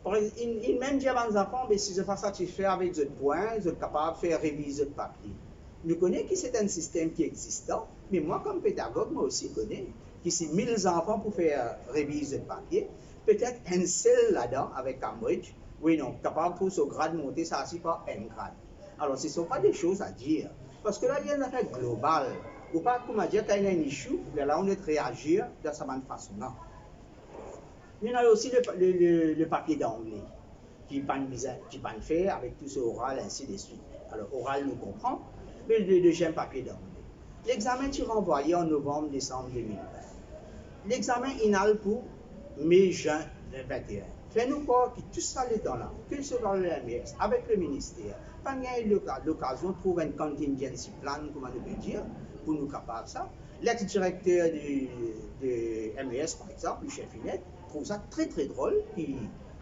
Par ex-, inn, inn mem dir bann zanfan, be si zot pa satisfe avek zot pwin, zot kapav fer reviz zot papie. Nou kone ki se enn sistem ki existe, me mwa kom pedagog, mo osi kone ki si mil zanfan pou fer reviz zot papie, petet enn sel ladan avek Cambridge, wi non, kapav pou so grad monte, sa si par enn grad. Alor, ce sont pas des choses à dire. Parski la, li enn zafer global. Ou pa, kouma dir, kan ena enn issue, lerla ou net reazir dan sa bann fason la. Nou ena osi le, le, le, le papie dangle ki pa'nn bizin, ki pa'nn fer avek tou so oral, ensi de swit. Alor, oral, nou konpran, me le deziem papie dangle. Lexamen ti ranvwaye an novanm, desanm de mil vin. Lexamen inn al pou me, zin vin, vin e enn. Fer nou krwar ki tou sa letan la, ke se swa le M E S avek le minister, pa'nn gagn loka-, lokazion trouv enn contingency plan, kouma nou pe dir, pou nou kapav sa. Lex-direkter de, de M E S, par exanp, Lucien Finette, trouv sa tre, tre drol ki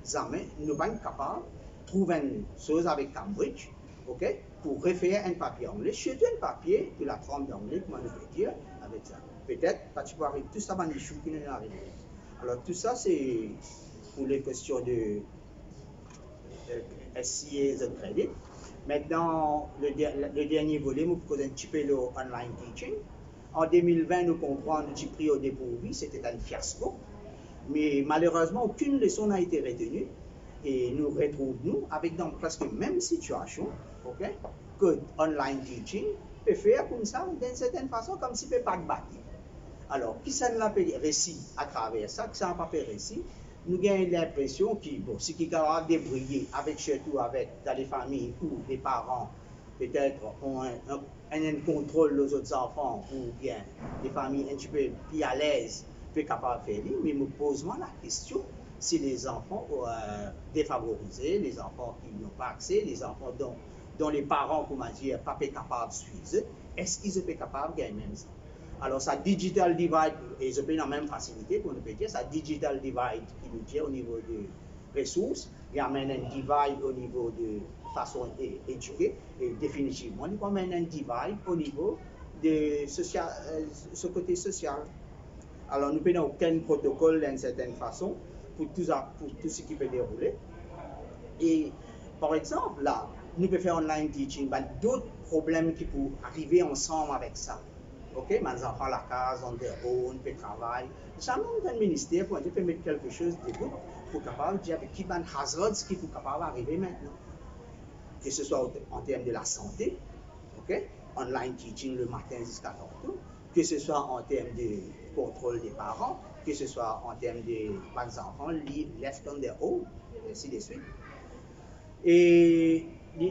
zame nou pa'nn kapav trouv enn soz avek Cambridge, ok? pou refer enn papie angle, sirtou enn papie ki latranp angle, kouma nou pe dir, avek sa. Petet, pa ti pou ariv tou sa bann issue ki nou arive. Alor, tou sa, se pou le kestion de, eh, SCA zot kredit. Mintnan, le der-, le dernie vole, mo pou koz enn tipe lor online teaching. An de mil vin, nou konpran, nou ti pri o depourvi, se ti enn fiasko. Me malerezman, okenn leson n'a été retenu e nou retrouv nou avek dan preske mem sitiasion, ok, kot online teaching pe fer koumsa, dan enn sertenn fason, koumsi pe pat bati. Alor, kisannla pe resi atraver sa, kisannla pa pe resi? Nou gagn linpresion ki, bon, seki kapav debriye avek, sirtou avek, dan lefami ou leparan, petet, enn, enn, enn kontrol lor zot zanfan, oubien lefami enn tipe pli alez, pe kapav fer li, me mo poz mwa lakestion, si lezanfan, eh, defavorize, lezanfan ki napa akse, lezanfan dont, dont leparan, kouma dir, pa pe kapav swiv zot, eski zot pe kapav gagn mem sa? Alor, sa digital divide, e zot pena mem fasilite, kouma nou pe dir, sa digital divide ki nou dir o nivo de resours, li amenn enn divide o nivo de fason e-, edike, e definitivman, li pou amenn enn divide o nivo de sosial, eh, so kote sosial. Alor, nou pena okenn protokol, dan enn sertenn fason, pou tou sa, pou tou seki pe deroule. E, par exanp, la, nou pe fer online teaching, bann dot problem ki pou arive ansam avek sa. Ok, bann zanfan lakaz, on their own, pe travay. Zame nou tann minister, pou dir, pe met kelke soz debout pou kapav dir avek ki bann hazards ki pou kapav arive mintnan. Ke se swa an term de lasante, ok, online teaching lematin ziska tanto, ke se swa an term de kontrol de paran, ke se swa an term de bann zanfan li left on their own, ainsi de suite. E li,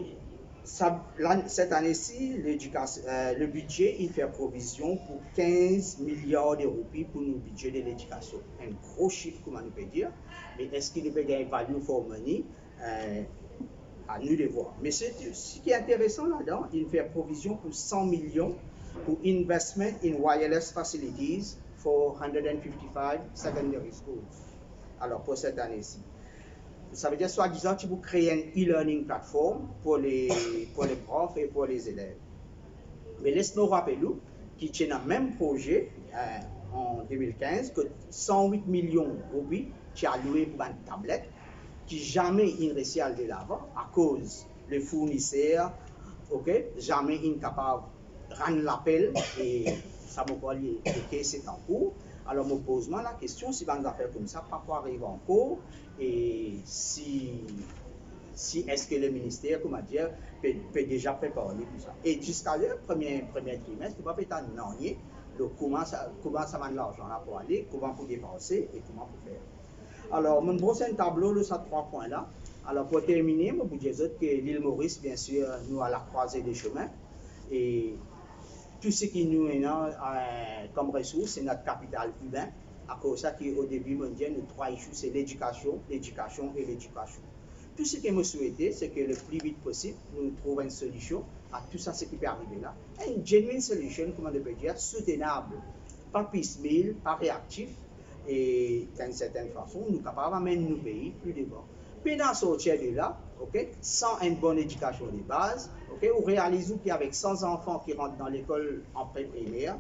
sa, la, set ane si, ledikasyon, eh, le bidze, li fer provizion pou kinz miliar de roupi pou nou bidze de ledikasion. Enn gro sif, kouma nou pe dir, me eski li pe gagn value for money? Eh, a nou de vwar. Me se, seki interesan ladan, li fer provizion pou san milion pou investment in wireless facilities for hundred and fifty-five secondary schools. Alor, pou set ane si. Savedir, swadizan, ti pou kree enn e-learning platform pou le, pou le prof e pou le zelev. Me les nou rapel ou ki ti ena mem proze, eh, an de mil kinz, kot san wit milion roupi ti aloue pou bann tablet, ki zame inn resi al delavan, akoz le fourniser, ok, zame inn kapav rann lapel, e sa mo krwar li, li ke se ankour. Alor, mo poz mwa lakestion, si bann zafer koumsa pa pou ariv ankor, e si, si eski le minister, kouma dir, pe, pe deza prepar li pou sa. E ziska le premie, premie trimes, nou pa pe tann nanye, donk kouma sa, kouma sa bann larzan la pou ale, kouma pou depanse e kouma pou fer. Alor, mo pros enn tablo lor sa trwa pwin la. Alor, pou termine, mo pou dir zot ke Lil Moris, biensir, nou a la croisée des chemins. E tou seki nou ena, eh, kom resours, se not kapital imin. Akoz sa ki o debi, mo dir, nou trwa issue, se ledikasion, ledikasion e ledikasion. Tou seki mo swete, se ke le pli vit posib, nou trouv enn solision a tou sa seki pe arive la. Enn genuine solution, kouma nou pe dir, soutenab, pa piecemeal, pa reaktif, e dan enn sertenn fason, nou kapav amenn nou pei pli devan. Pena sorti de la, ok, san enn bon ledikasion de baz, ok, ou realiz ou ki avek san zanfan ki rant dan lekol an pre-primer,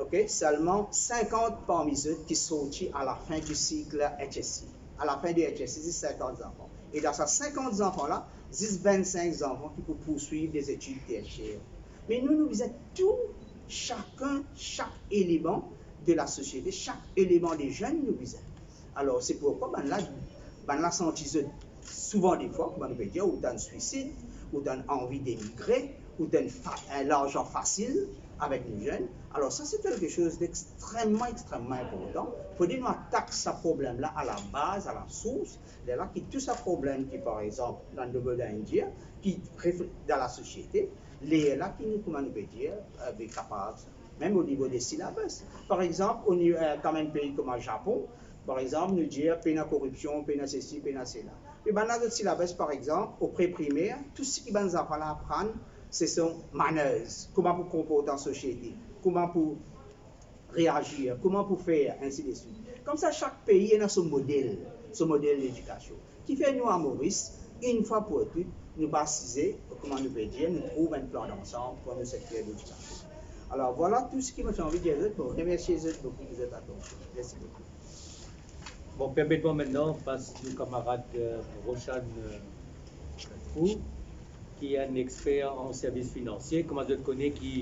ok, selman sinkant parmi zot ki sorti a lafin di sik H S C. A lafin di H S C, zis sinkant zanfan. E dan sa sinkant zanfan la, zis vennsink zanfan ki pou pourswiv de zetid tersier. Me nou, nou bizin tou, sakenn, sak eleman de lasosiete, sak eleman de zenn, nou bizin. Alor, se pourkwa bann la, bann la santi zot souvan defwa, kouma nou pe dir, ou tann swisid, ou tann anvi demigre, ou tann fa-, eh, larzan fasil avek nou zenn. Alor, sa se kelke soz dextrememan, extrememan inportan. Fode nou atak sa problem la a la baz, a la sours. Lerla ki tou sa problem ki, par exanp, Landobo India, ki refle-, dan lasosiete, lerla ki nou, kouma nou pe dir, eh, be kapav, mem o nivo de syllabus. Par exanp, o ni-, eh, kan enn pei kouma Zapon, par exanp, nou dir pena koripsion, pena sesi, pena sela. Me bann la zot syllabus, par exanp, o pre-primer, tou seki bann zanfan la aprann, se son manners, kouma pou konport an sosiete, kouma pou reazir, kouma pou fer, ainsi de suite. Koumsa, sak pei ena so model, so model ledikasion. Kifer nou a Moris, enn fwa pou tou, nou pa asize, Kouma nou pe dir, nou trouv enn plan dansam pou nou sekter ledikasyon. Alor, vwala tou seki mo ti anvi dir zot. Mo remersie zot boukou pou zot atansion. Mersi boukou. Bon, permet mwa mintnan pas nou kamarad, eh, Roshan, eh, Pou, ki enn exper an servis finansie. Kouma zot kone ki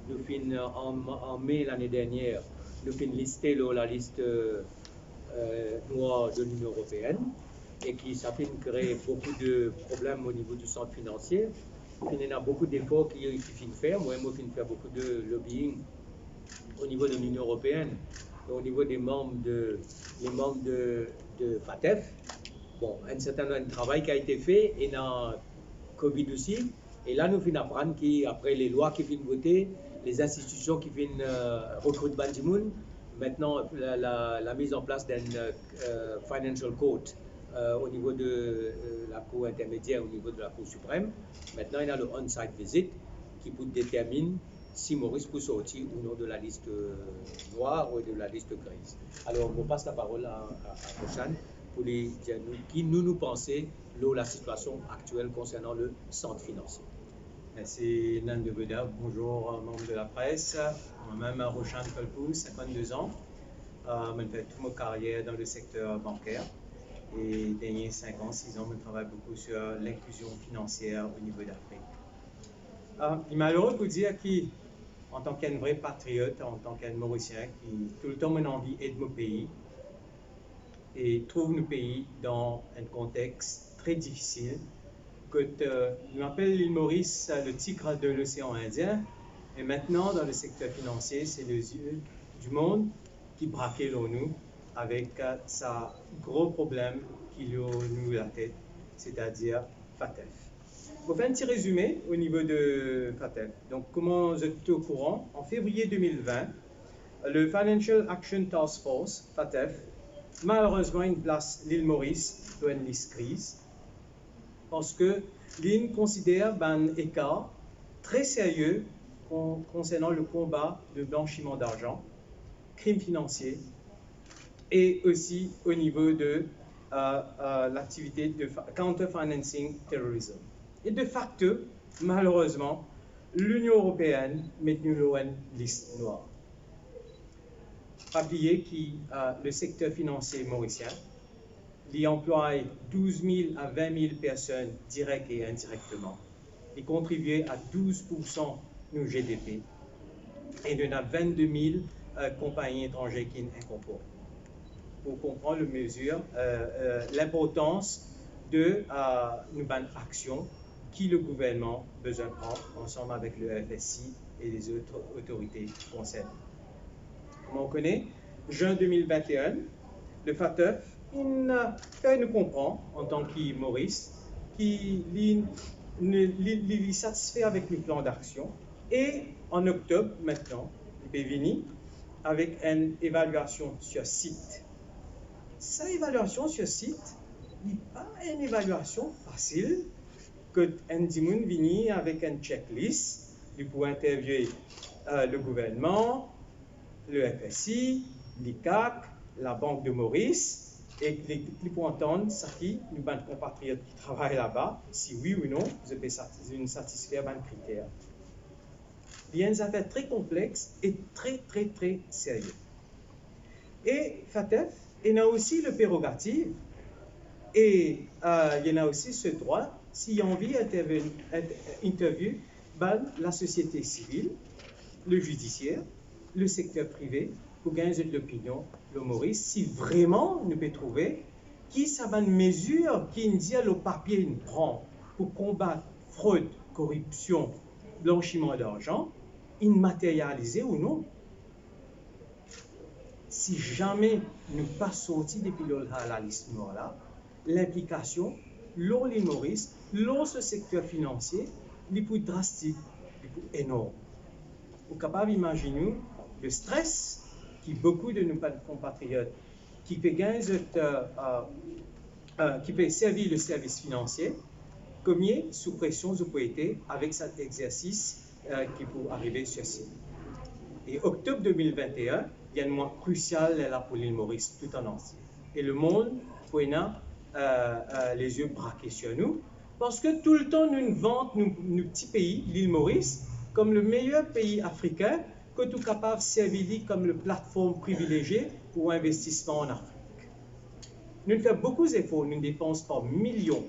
nou finn, eh, an, an me lane dernier, nou finn liste lor lalis, eh, nwar de Linion Eropeenn, e ki sa finn kre boukou de problem o nivo di sant finansie. Finn ena boukou defor ki, ki finn fer. Mwa, mo finn fer boukou de lobbying o nivo de Linion Eropeenn, o nivo de manm de, les manm de, de FATF. Bon, enn serten, enn travay ki a ete fe, ena COVID osi, e la nou finn aprann ki apre le lwa ki finn vote, les institutions ki finn, eh, rekrit bann dimoun, mintnan la, la, la mise en place d'un, eh, financial court, eh, o nivo de, eh, lakour intermedier, o nivo de lakour siprem. Mintnan, ena le on-site visit ki pou determinn si Moris pou sorti ou non de lalis nwar ou de lalis griz. Alor, mo pas laparol a, a, a Roshan pou li dir nou ki nou, nou panse lor lasitiasion aktiel konsernan le sant finansie. Mersi Nando Boda. Bonzour, eh, manm de lapres. Mwa mem, eh, Roshan Kalpou, sinkant-de-an. Eh, mo fer tou mo karier dan le sekter banker. E dernie sink an, sis an, mo travay boukou sir linklizion finansier o nivo Lafrik. Eh, li malere pou dir ki, antan ki enn vre patriot, antan ki enn Morisien ki toultan mo ena anvi ed mo pei, e trouv nou pei dan enn kontex tre difisil, kot, eh, nou apel Lil Moris, eh, le tigre de l'océan Indien, e mintnan, dan le sekter finansie, se lezie di mond ki brake lor nou avek, eh, sa gro problem ki lor nou latet, setadir FATF. Mo fer enn ti rezime o nivo de FATF. Donk, kouma zot tou okouran, an fevriye de mil vin, le Financial Action Task Force, FATF, malerezman inn plas Lil Moris lor enn lis griz, parski linn konsider bann ekar tre serye kon-, konsernan le konba de blanchiman darzan, krim finansie, e osi o nivo de, eh, eh, laktivite de fa-, counter-financing terrorism. E de facto, malerezman, Linion Eropeann met nou lor enn lis nwar. Pa bliye ki, eh, le sekter finansie morisien, li anplway douz mil a vin mil personn direk e indirekteman. Li kontribie a douz poursan nou GDP. E nou ena vinn-de mil, eh, konpagni etranze ki inn inkorpore. Pou konpran le mezir, eh, eh, linportans de, eh, nou bann aksion ki le gouvernman bizin pran ansam avek le FSC e lezot otorite konserne. Kouma ou kone, zin de mil vinte-enn, le FATF inn fer nou konpran, antan ki Moris, ki li, li, li, li satisfe avek nou plan daksion. E an oktob, mintnan, li pe vini avek enn evalyasion sir sit. Sa evalyasion sir sit, li pa enn evalyasion fasil, kot enn dimoun vini avek enn checklist, li pou interviewe, eh, le gouvernman, le FSC, l'ICAC, Labank de Moris, e li, li pou antann seki nou bann konpatriot ki travay laba, si wi ou non zot pe sati-, zot inn satisfer bann kriter. Li enn zafer tre konplex e tre, tre, tre serye. E FATF ena osi le prerogativ e, eh, li ena osi se drwa, si li anvi interven-, inter-, interview bann lasosiete sivil, le zidisier, le sekter prive, pou gagn zot lopinion lor Moris, si vreman nou pe trouve ki sa bann mezir ki inn dir lor papie inn pran pou konbat frod, koripsion, blanchiman darzan, inn materyalize ou non. Si zame nou pa sorti depi lor la, lalis nwar la, linplikasion lor Lil Moris, lor so sekter finansie, li pou drastik, li pou enorm. Ou kapav imazinn ou le stres ki boukou de nou bann konpatriot ki pe gagn zot, eh, eh, eh, ki pe servi le servis finansie, komie sou presion zot pou ete avek sa exersis, eh, ki pou arive sir sit. E oktob de mil vinte-enn, li enn mwa krisial la pou Lil Moris tou an antie. E lemond pou ena, eh, eh, lezie brake sir nou, Parski toultan nou vant nou, nou ti pei, Lil Moris, kom le meyer pei afrikin kot ou kapav servi li kom le platform privilezie pou investisman an Afrik. Nou fer boukou zefor, nou depans par milion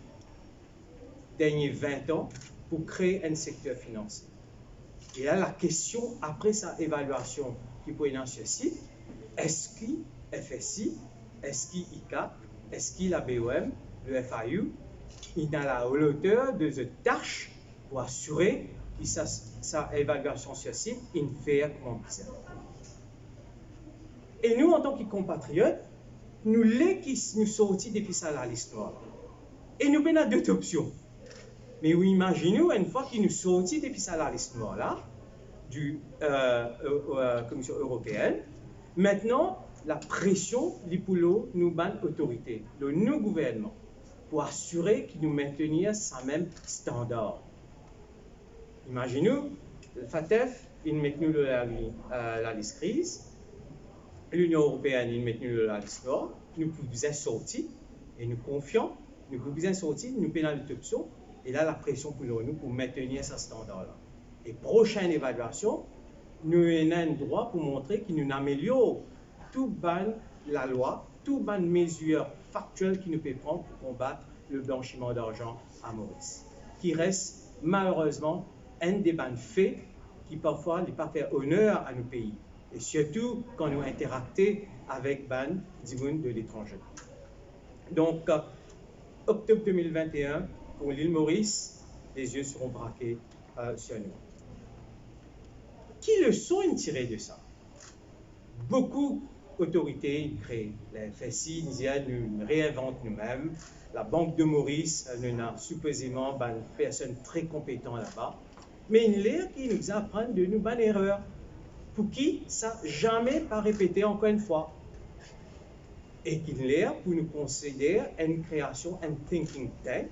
dernie vin an pou kree enn sekter finansie. E la, lakestion apre sa evalyasion ki pou ena sir sit, eski F S I, eski I C A P, eski la B O M, le F I U, inn a la loter de zot tas pou asire ki sa, sa evalyasion sir sit inn fer kouma bizin? E nou, antan ki konpatriot, nou le ki s-, nou sorti depi sa lalis nwar la. E nou pena dot opsion. Me ou imazinn ou, enn fwa ki nou sorti depi sa lalis nwar la, di, euh, euh, euh, Komision Eropeenn, mintnan, lapresion li pou lor nou bann otorite, lor nou gouvernman, pou asire ki nou mentenir sa mem standar. Imazinn ou, FATF inn met nou lor lali-, euh, lalis kriz, Linion Eropeenn inn met nou lor lalis nwar, nou pou bizin sorti, e nou konfian, nou pou bizin sorti, nou pena lot opsion, e la, lapresion pou lor nou pou mentenir sa standar la. E prosenn evalyasion, nou ena enn drwa pou montre ki nou amelior tou bann lalwa, tou bann mezir faktiel ki nou pe pran pou konbat le blansiman darzan a Moris, ki res malerezman enn de bann fe ki parfwa li pa fer oner a nou pei, e sirtou kan nou interakte avek bann dimoun de letranze. Donk, euh, oktob de mil vinte-enn, pou Lil Moris, les yeux seront braqués, euh, sur nous. Ki leson inn tire de sa? Boukou otorite inn kree, la F S I, nou dir nou reinvant noumem, Labank de Moris, nou ena sipozeman bann personn tre konpetan laba, me inn ler ki nou bizin aprann de nou bann erer, pou ki sa zame pa repete ankor enn fwa. E ki inn ler pou nou konsider enn kreasion, enn thinking tank,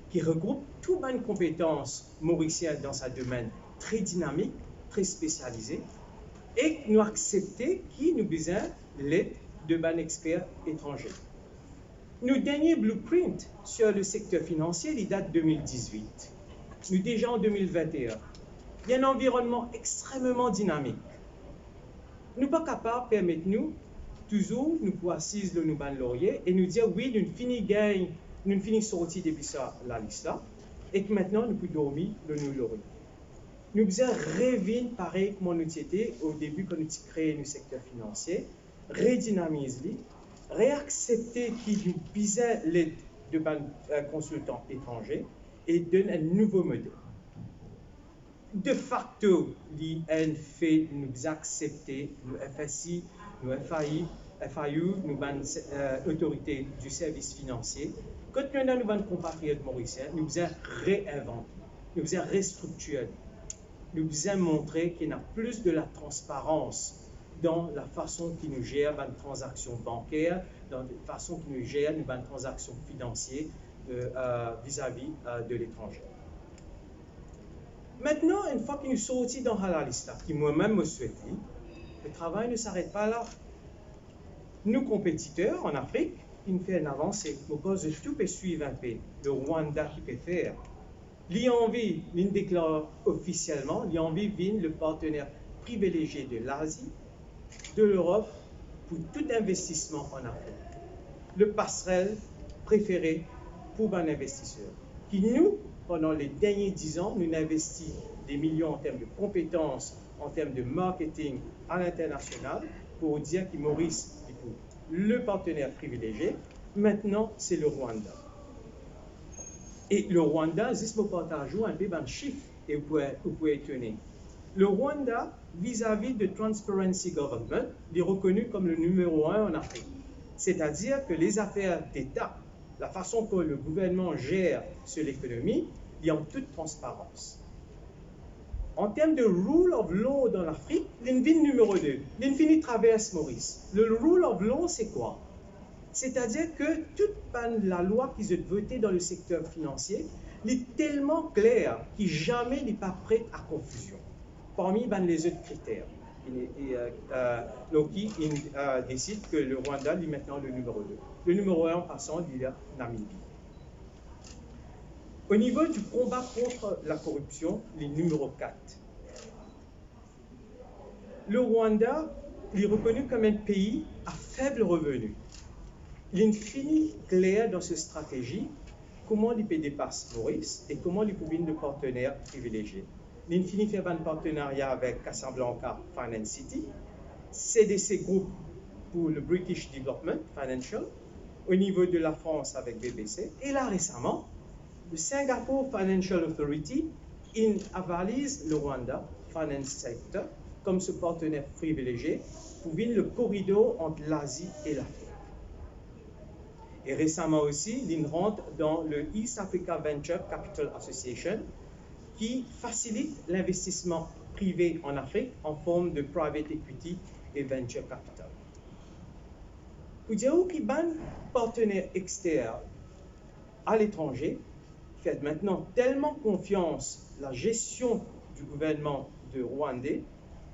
ki regroup tou bann konpetans morisien dan sa domenn tre dinamik, tre spesialize, e nou aksepte ki nou bizin led de bann exper etranze. Nou dernie blueprint sir le sekter finansie, li dat de mil dizwit. Nou deza an de mil vinte-enn. Li enn anvironnman extrememan dinamik. Nou pa kapav permet nou, touzour nou pou asiz lor nou bann lorie e nou dir, wi, nou fini gagn, nou fini sorti depi sa lalis la, e ki mintnan nou pou dormi lor nou lorie. Nou bizin revinn parey kouma nou ti ete o debi kan nou ti kree nou sekter finansie, redinamiz li, reaksepte ki nou bizin led de bann, euh, konsiltan etranze e donn enn nouvo model. De facto, li enn fe, nou bizin aksepte nou F S I, nou F I, F I U, nou bann, euh, otorite di servis finansie, kot nou ena nou bann konpatriot morisien, nou bizin reinvant li, nou bizin restriktir li, nou bizin montre ki ena plis de latransparans dan lafason ki nou zer bann tranzaksion banker, dan lafason ki nou zer nou bann tranzaksion finansie, euh, euh, vizavi, euh, de letranze. Mintnan, enn fwa ki nou sorti dan sa lalis la, ki mwa mem mo swete, le travay ne s'arrête pas là. Nou konpetiter an Afrik, inn fer enn avanse, mo krwar zot tou pe swiv inpe le Rwanda ki pe fer. Li anvi, li'nn deklar ofisielman, li anvi vinn le partener privilezie de Lazi, de Lerop pou tou investisman an Afrik. Le pasrel prefere pou bann investiser. Ki nou, pandan le dernie diz an, nou investi de milion an term de konpetans, an term de marketing a linternasional, pou dir ki Moris, li pou le partener privilezie, mintnan se le Rwanda. E le Rwanda, zis mo partaz ou inpe bann sif, e ou pou, ou pou etone. Le Rwanda, vizavi de Transparency Government, li rekoni kom le nimero enn an Afrik. Setadir ki lezafer deta, lafason ki le gouvernman zer so lekonomi, li an tout transparans. An term de rule of law dan Lafrik, li'nn vinn nimero de, li'nn fini travers Moris. Le rule of law, se kwa? Setadir ki tou bann lalwa ki zot vote dan le sekter finansie, li telman kler ki zame li pa pret a konfizion parmi bann lezot kriter. E, e, euh, euh, donk, inn, euh, desid ki le Rwanda, li mintnan le nimero de. Le nimero enn, an pasan, li Namibi. Au niveau du combat contre la corruption, li nimero kat. Le Rwanda, li rekoni kom enn pei a feb reveni. Li fini kler dan so stratezi, kouma li pe depas Moris e kouma li pou vinn de partener privilezie. Li fini fer bann partenaria avek Casablanca Finance City, C D C Group pou le British Development Financial, o nivo de Lafrans avek B B C, e la resaman, le Singapore Financial Authority inn avaliz le Rwanda Finance Sector kom so partener privilezie pou vinn le koridor ant Lazi e Lafrik. E resaman osi, li rant dan le East Africa Venture Capital Association, ki fasilit linvestisman prive an Afrik an form de private equity e venture capital. Pou dir ou ki bann partener exter aletranze fer mintnan telman konfians la gestion du gouvernman de Rwanda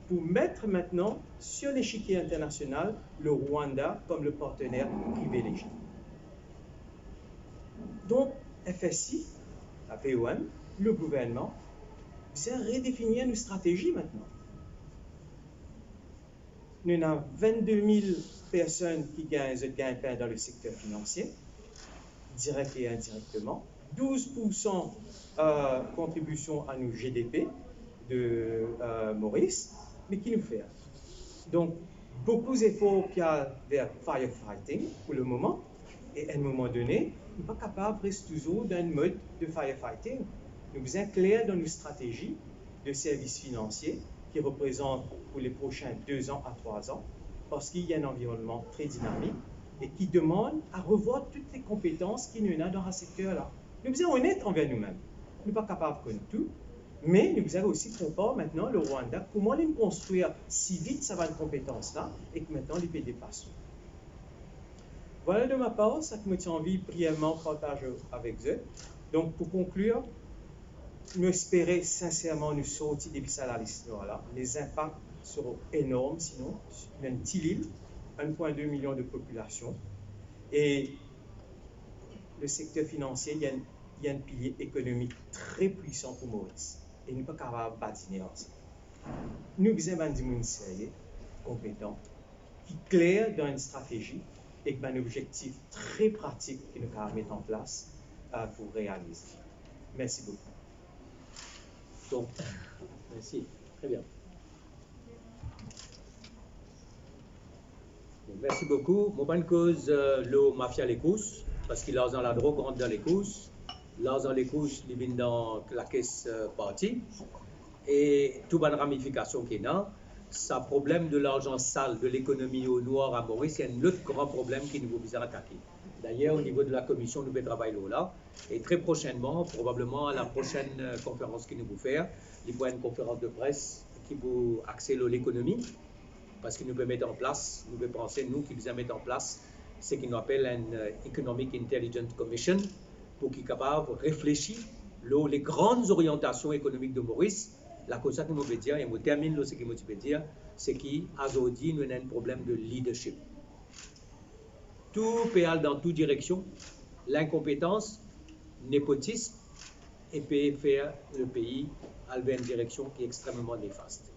pou met mintnan sur lechikie internasional le Rwanda kom le partener privilezie. Donk, F S I, la P O M, le gouvernman, bizin redefinir nou stratezi mintnan. Nou ena vennde mil personn ki gagn zot gagnpin dan le sekter finansie, direk e indirekteman. Douz poursan, euh, kontribision a nou G D P de, euh, Moris. Me ki nou fer? Donk, boukou zefor pe al ver firefighting pou le moman. E enn moman done, nou pa kapav res touzour dan enn mod de firefighting. Nou bizin kler dan nou stratezi de servis finansie ki reprezant pou le prosin de an a trwa an, parski li enn anvironnman tre dinamik e ki demann a revwar tou le konpetans ki nou ena dan sa sekter la. Nou bizin onet anver noumem. Nou pa kapav konn tou, me nou bizin osi konpar mintnan le Rwanda, kouma li konstrir si vit sa bann konpetans la, e ki mintnan li pe depas nou. Vwala de ma par, sa ki mo ti anvi briyevman partaz avek zot. Donk, pou konklir, nou espere sinserman nou sorti depi sa lalistenwar la. Lezinpak sera enorm, sinon, nou enn ti lil, enn pwin de milion de popilasion. E le sekter finansie, li enn, li enn pilie ekonomik tre pwisan pou Moris. E nou pa kapav badine ar sa. Nou bizin bann dimoun serye, konpetan, ki kler dan enn stratezi ek bann obzektif tre pratik ki nou kapav met an plas, euh, pou realize. Mersi boukou. Donk, mersi. Tre bien. Bon, mersi boukou. Mo pa'nn koz, euh, lor mafia lekous, parski larzan ladrog rant dan lekous. Larzan lekous, li vinn dan lakes, euh, parti. E tou bann ramifikasion ki ena, sa problem de larzan sal, de lekonomi o nwar a Moris, se enn lot gran problem ki nou pou bizin atake. Dayer, o nivo de lakomision, nou pe travay lor la. E tre prosennman, probableman, la prosenn, euh, konferans ki nou pou fer, li pou enn konferans de pres ki pou axe lor lekonomi, parski nou pe met an plas, nou pe panse, nou ki bizin met an plas seki nou apel enn, euh, Economic Intelligence Commission, pou ki kapav reflesi lor le gran zoryantasion ekonomik de Moris. Lakoz sa ki mo pe dir, e mo terminn lor seki mo ti pe dir, seki azordi nou ena enn problem de leadership. Tou pe al dan tou direksion, linkonpetans, nepotism, e pe fer le pei al ver enn direksion ki extrememan nefast.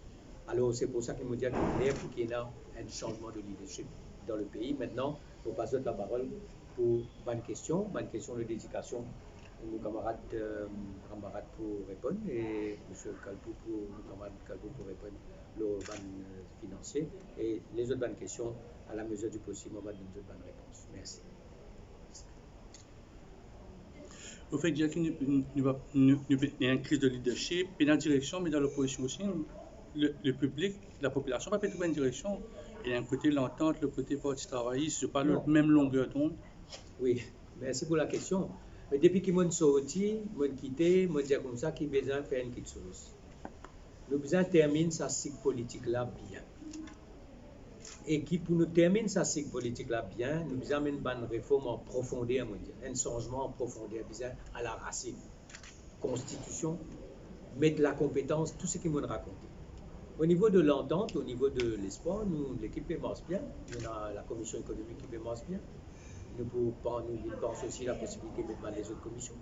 Alor, se pou sa ki mo dir ki ler pou ki ena enn sanzman de leadership dan le pei. Mintnan, mo pas zot laparol pou bann kestion, bann kestion de dedikasion nou kamarad, euh, Rambarat pou reponn, e misie Kalpou pou, nou kamarad Kalpou pou reponn lor bann, euh, finansie, e lezot bann kestion, a la mezir di posib, mo va donn zot bann repons. Mersi. Ou fek dir ki nou, nou, nou, nou, nou ena enn kriz de leadership, pena direksion, me dan lopozision osi, le, le piblik, lapopilasion pa pe trouv enn direksion. E enn kote lantant, lot kote Parti Travayis, zot pa lor mem longer dond. Wi, mersi pou lakestion. Me depi ki mo'nn sorti, mo'nn kite, mo'nn dir koumsa ki bizin fer enn kiksoz. Nou bizin terminn sa sik politik la bien. E ki pou nou terminn sa sik politik la bien, nou bizin amenn bann reform an profonder, mo dir, enn sanzman an profonder, bizin a larasinn. Konstitision, met lakonpetans, tou seki mo'nn rakonte. O nivo de lantant, o nivo de lespwar, nou, lekip pe mars bien, nou ena lakomision ekonomik ki pe mars bien. Nou pou pan-, nou vinn panse osi laposibilite met bann lezot komision.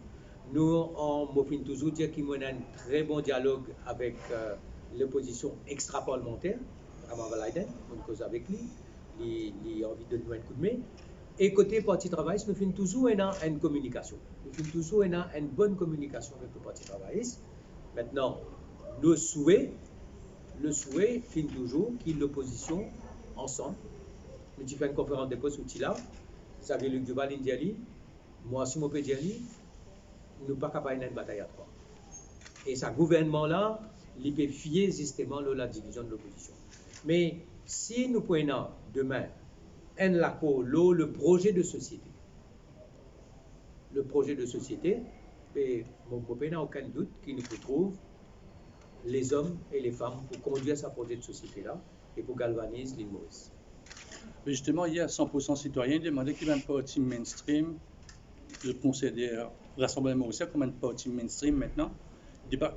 Nou, an, mo finn touzour dir ki mo ena enn tre bon dialog avek, eh, lopozision extraparlamanter, Rama Abdulrahman, mo koz avek li, li, li anvi donn nou enn koudme. E kote Parti Travayis, nou finn touzour ena enn kominikasion. Nou finn touzour ena enn bonn kominikasion avek le Parti Travayis. Aster, nou swe, nou swe finn touzour ki lopozision ansam, nou ti fer enn konferans de pres outi la, Xavier Luc Duval inn dir li, mwa si mo pe dir li, nou pa kapav ena enn batay a trwa. E sa gouvernman la, li pe fie zisteman lor ladivizion de lopozision. Me si nou pou ena demin enn lakor lor le proze de sosiete, le proze de sosiete, e mo, mo pena okenn dout ki nou pou trouv lezom e lefam pou kondwir sa proze de sosiete la e pou galvaniz Lil Moris. Me zisteman, yer, San pour San Sitwayen demande ki bann parti mainstream, le Konsey de Rasanbleman Morisien kouma enn parti mainstream aster, depa,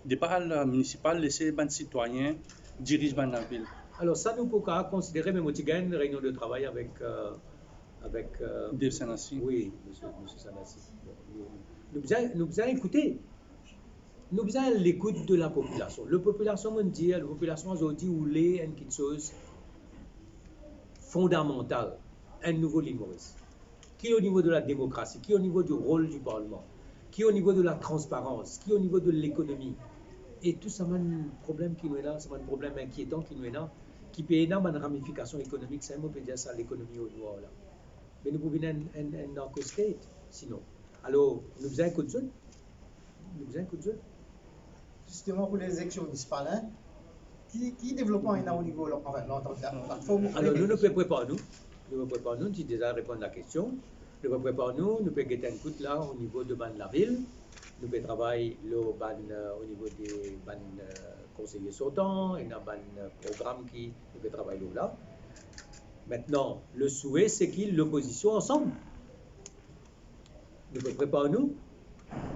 depa la minisipal, lese bann sitwayen diriz bann lavil. Alor sa nou pou kapav konsidere, me mo ti gagn enn reynion de travay avek, eh, avek, eh, Dave Sanasi. Wi, misie, misie Sanasi. Bon, nou, nou bizin, nou bizin ekoute. Nou bizin lekout de lapopilasion. Lapopilasion, mo dir, lapopilasion azordi oule enn kiksoz fondamantal, enn nouvo Lil Moris. Ki o nivo de lademokrasi, ki o nivo di rol di parlman, ki o nivo de latransparans, ki o nivo de lekonomi. E tou sa bann problem ki nou ena, sa bann problem inkietan ki nou ena, ki pe ena bann ramifikasion ekonomik, sa mo pe dir sa lekonomi o nwar la. Me nou pou vinn enn, enn, enn narco state, sinon. Alor, nou bizin ekout zot. Nou bizin ekout zot. Zisteman pou lezeksion minisipal, en, ki, ki devlopman ena o nivo, anfin, lor, lor, lor, platform? Alor, nou, nou pe prepar nou. Nou pe prepar nou, nou ti deza reponn lakestion. Nou pe prepar nou, nou pe get enn kout la o nivo de bann lavil. Nou pe travay lor bann, eh, o nivo de bann, eh, konseye sortan, ena bann, eh, program ki nou pe travay lor la. Aster, le swe se ki lopozision ansam. Nou pe prepar nou.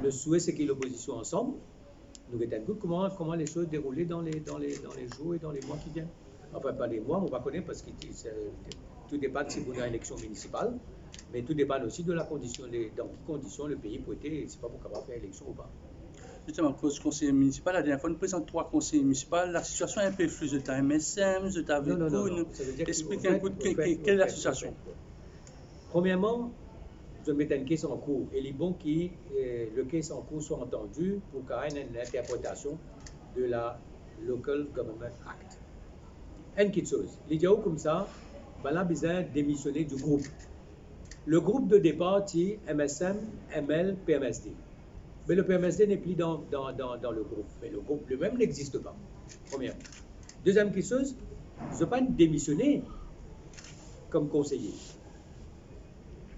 Le swe se ki lopozision ansam. Nou get enn kout kouma, kouma lesoz deroule dan le, dan le, dan le zour e dan le mwa ki vien. Anfin, pa le mwa, mo pa kone, parski ti, se, tou depann si pou ena eleksion minisipal, me tou depann osi de lakondision, le, dan ki kondision lepei pou ete, si pa pou kapav fer eleksion ou pa. Zisteman, koz konseye minisipal, ladernie fwa nou prezant trwa konseye minisipal, lasosiasion inpe flou, zot MSM, zot avek... Non, non, non, nou non. Sa ve dir ki, explik enn kou, ke, ke, kel lasosiasion? Premierman, zot met enn kes an kour, e li bon ki, eh, le kes an kour swa antandi pou kapav ena enn interpretasion de la Local Government Act. Enn kiksoz, li dir ou koumsa, bannla bizin demisione di group. Le group de depar ti MSM, ML, PMSD. Me le PMSD n'est plus dans, dans, dans, dans le groupe. Mais le groupe lui-même n'existe pas. Premièrement. Deuxième quelque chose, zot pa demisione kom konseye.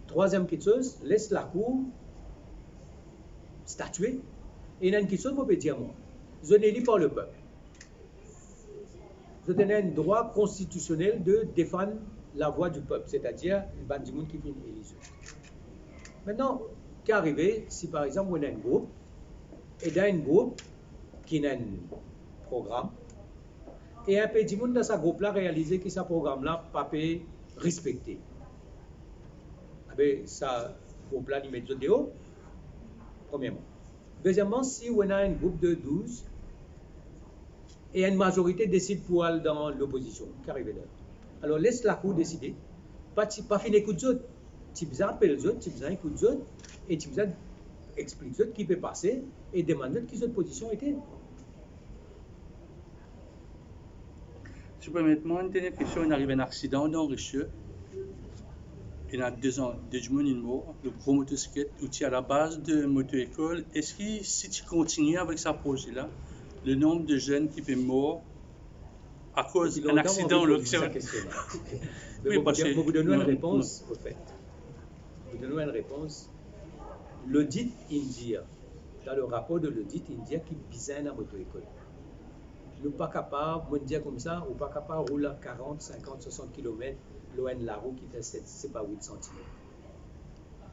Troisième quelque chose, les lakour statie. E ena enn kiksoz mo pe dir mwa, zot ena eli par le pep. Zot ena enn drwa konstitisionel de defann lavwa di pep, setadir bann dimoun ki finn eli zot. Aster, ki arive si par exanp ou ena enn group, e dan enn group ki ena enn program, e inpe dimoun dan sa group la realize ki sa program la pa pe respekte? Aster, sa group la li met zot deor, premierman. Dezieman, si ou ena enn group de douz, e enn mazorite desid pou al dan lopozision, ki arive la? Alor, les lakour deside, pa ti, pa finn ekout zot, ti bizin apel zot, ti bizin ekout zot, e ti bizin explik zot ki pe pase, e demann zot ki zot pozision ete. Si ou permet mwa, enn dernie kestion, inn ariv enn aksidan dan Richelieu. Ena de zan, de dimoun inn mor, de gro motosiklet, ou ti a labaz de moto-lekol. Eski si ti kontinie avek sa proze la, le nonb de zenn ki pe mor akoz enn aksidan, lor... Wi, parski mo pou donn ou enn repons, anfet. Mo pou donn ou enn repons. Lodit inn dir, dan le rapor de lodit, inn dir ki bizin ena moto-lekol. Nou pa kapav, mo dir koumsa, ou pa kapav roul a karant, sinkant, swasant kilomet lor enn larou ki fer set, sepa wit santimet.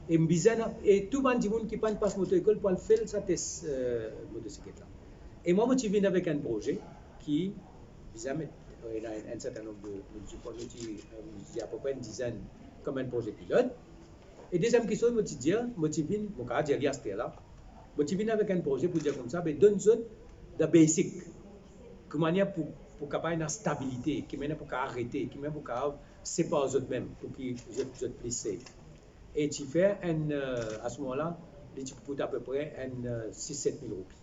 E bizin, e tou bann dimoun ki pa'nn pas moto-lekol pou al fer sa tes, eh, motosiklet la. E mwa, mo ti vinn avek enn proze ki bizin met, eh, ena enn, enn serten nonb de, mo ti, mo ti, eh, mo ti dir apepre enn dizenn kom enn proze pilot. E deziem kiksoz mo ti dir, mo ti vinn, mo kapav dir li aster la, Mo ti vinn avek enn proze pou dir koumsa, be donn zot the basic. Ki manier pou, pou kapav ena stabilite, ki manier pou kapav arete, ki manier pou kapav separ zot mem, pou ki zot, zot pli safe. E ti fer enn, euh, a se moman la, li ti kout apepre enn, euh, sis set mil roupi.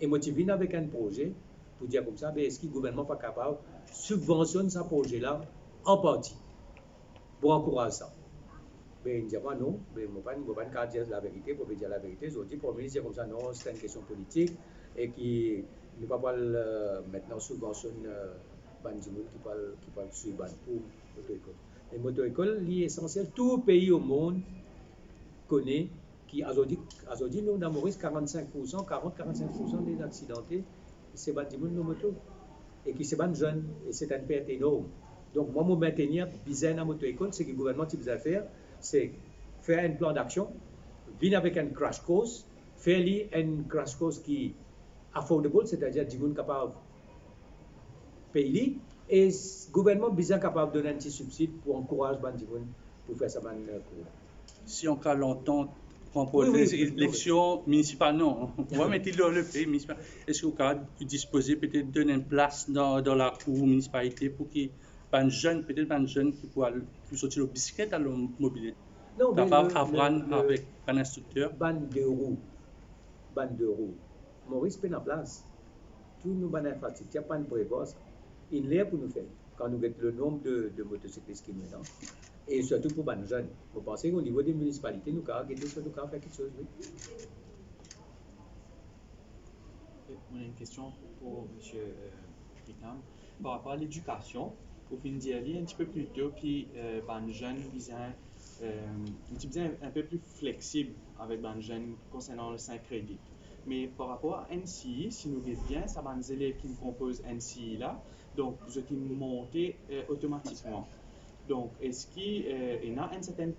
E mo ti vinn avek enn proze pou dir koumsa, be eski gouvernman pa kapav sibvansionn sa proze la an parti pou ankouraz sa? Be, li dir mwa, non, be, mo pa, mo pa kapav dir laverite, pou dir laverite, zordi, Premie Minis dir koumsa, non, se enn kestion politik, e ki nou pa pou al, euh, aster sibvansionn, euh, bann dimoun ki pou al, ki pou al swiv bann kour moto-lekol. E moto-lekol, li esansiel, tou pei omond kone ki azordi, azordi nou, dan Moris, karant-sink poursan, karant, karant-sink poursan de aksidante, se bann dimoun lor moto e ki se bann zenn, e se enn pert enorm. Donk, mwa, mo mintenir bizin ena moto-lekol, seki gouvernman ti bizin fer, se fer enn plan daksion, vinn avek enn crash course, fer li enn crash course ki affordable, setadir dimoun kapav pey li, e s-, gouvernman bizin kapav donn enn ti sibsid pou ankouraz bann dimoun pou fer sa bann, euh, kour. Si an ka lantant pou ranport... Wi, wi, wi, wi. Eleksion minisipal, non. Ou va met li lor le pei minisipal. Eski ou kapav dispoze petet donn enn plas dan, dan lakour minisipalite pou ki bann zenn, petet bann zenn ki pou al, pou sorti lor bisiklet, al lor mobilet, non, me kapav le, aprann le, le, avek bann instrikter? Bann de rou, bann de rou. Moris pena plas. Tou nou bann infrastriktir pa'nn prevwar sa. Inn ler pou nou fer, kan nou get le nonb de, de motosiklis ki nou ena, e sirtou pou bann zenn. Mo panse o nivo de minisipalite, nou kapav gete si nou kapav fer kiksoz, wi. Ok, mo ena enn kestion pou misie, euh, Pritam. Par rapor a ledikasion, ou finn dir li enn tipe pli to ki, euh, bann zenn bizin, euh, nou ti bizin enn pe pli fleksib avek bann zenn konsernan le Syncredit. Me par rapor a N C E, si nou get bien, sa bann zelev ki konpoz N C E la, donk, zot inn monte, euh, otomatikman. Donk, eski, euh, ena enn serten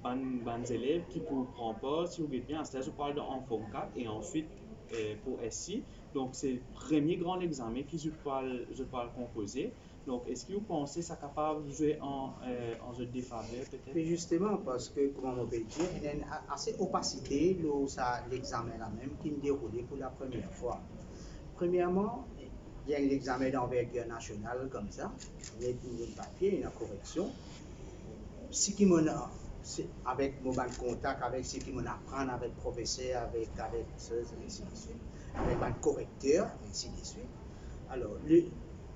bann, bann zelev ki pou pran par, si ou get bien, aster zot pou al dan an Form kat e answit, euh, pou S C. Donk, se premie gran lexame ki zot pou al, zot pou al konpoze. Donk, eski ou panse sa kapav zwe an, euh, an zot defaver, petet? Me zisteman, parski, kouma mo pe dir, ena enn a-, ase opasite lor sa lexame la mem ki deroule pou lapremier fwa. Premierman, li enn lexame danvergir nasional koumsa, net, net papie, ena koreksion. Seki mo ena, se, avek mo bann kontak, avek seki mo aprann avek profeser, avek, avek, ensidswit, avek bann korekter, ensidswit. Alor, le,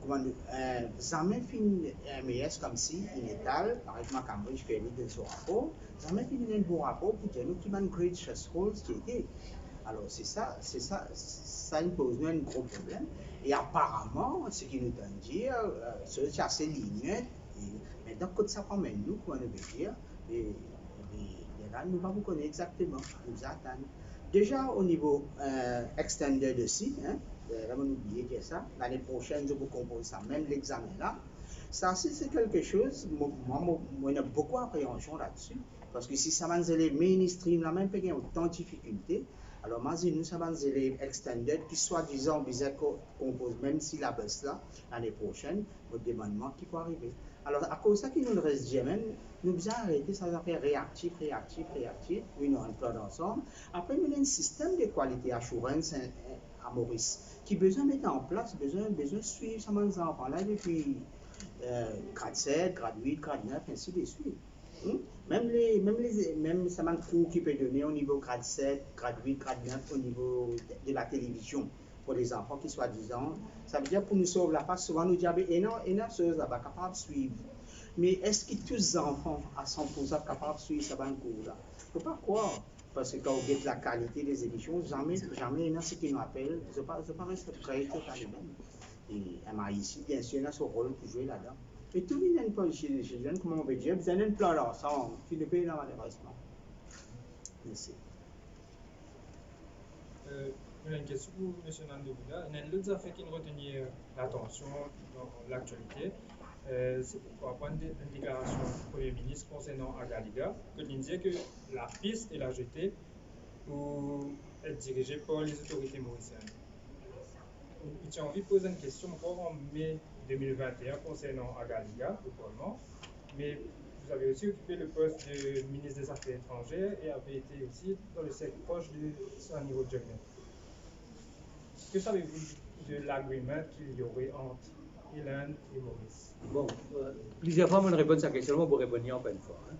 kouma, euh, zame finn M A S koumsi inn etal, parey kouma Cambridge fer li dan so rapor, zame finn donn enn bon rapor pou dir nou ki bann grade thresholds ki ete. Alor, se sa, se sa, sa inn poz nou enn gro problem. E aparaman, seki nou tann dir, euh, se, se ase linyen. E, me dan kot sa pou amenn nou, kouma nou pe dir, e, e, lerla nou pa pou kone exakteman, nou bizin atann. Deza, o nivo, euh, extended osi, hein, euh, la, mo oubliye dir sa, lane prosenn, zot pou konpoz sa mem lexame la. Sa osi, se kelke soz, mo, mwa, mo, mo ena boukou apreansion ladsi, parski si sa bann zelev mainstream la mem pe gagn otan difikilte, alor imazinn nou sa bann zelev extended ki swadizan bizin ko-, konpoz mem silabas la lane prosenn, mo demann mwa ki pou arive. Alor, akoz sa ki nou res dir mem, nou bizin arete sa zafer reaktif, reaktif, reaktif. Wi, nou ena enn plan dansam. Apre, nou ena enn sistem de quality assurance, eh, eh, a Moris, ki bizin met an plas, bizin, bizin swiv sa bann zanfan la depi, euh, grad set, grad wit, grad nef, ensidswit. Hmm? Mem le, mem le, mem sa bann kour ki pe done o nivo grad set, grad wit, grad nef, o nivo de, de latelevizion pou lezanfan ki swadizan, savedir pou nou sov lafas, souvan nou dir, "Be, ena, ena soz laba, kapav swiv." Me eski tou zanfan a san poursan kapav swiv sa bann kour la? Fo pa krwar, parski kan ou get lakalite de zemision, zame, zame ena seki nou apel, zot pa, zot pa respekte sa limem. E M I C, biensir, ena so rol pou zwe ladan. E tou vinn enn plan, se, se, kouma mo pe dir, bizin enn plan lansam, ki nou pena malerezman. Mersi. Euh, mo ena enn kestion pou misie Nando Bouda. Ena enn lot zafer ki retenir latansion dan laktialite, euh, se par rapor a enn de-, enn deklarasion Premie Minis konsernan Agaliga, kot li dir ke lapes e lazetee pou et dirize par lezotorite morisienn. Mo ti anvi poz enn kestion ankor an me de mil vinte-e-enn konsernan Agaliga, totalman. Me Vous avez aussi occupé le poste de ministre des Affaires étrangères et avez été aussi dans le cercle proche de Sir Neil Joyner. Que savez-vous de l'agreement qu'il y aurait entre l'Inde et Maurice? Bon, euh, plizier fwa mo'nn reponn sa kestion, mo pou reponn li ankor enn fwa, hein.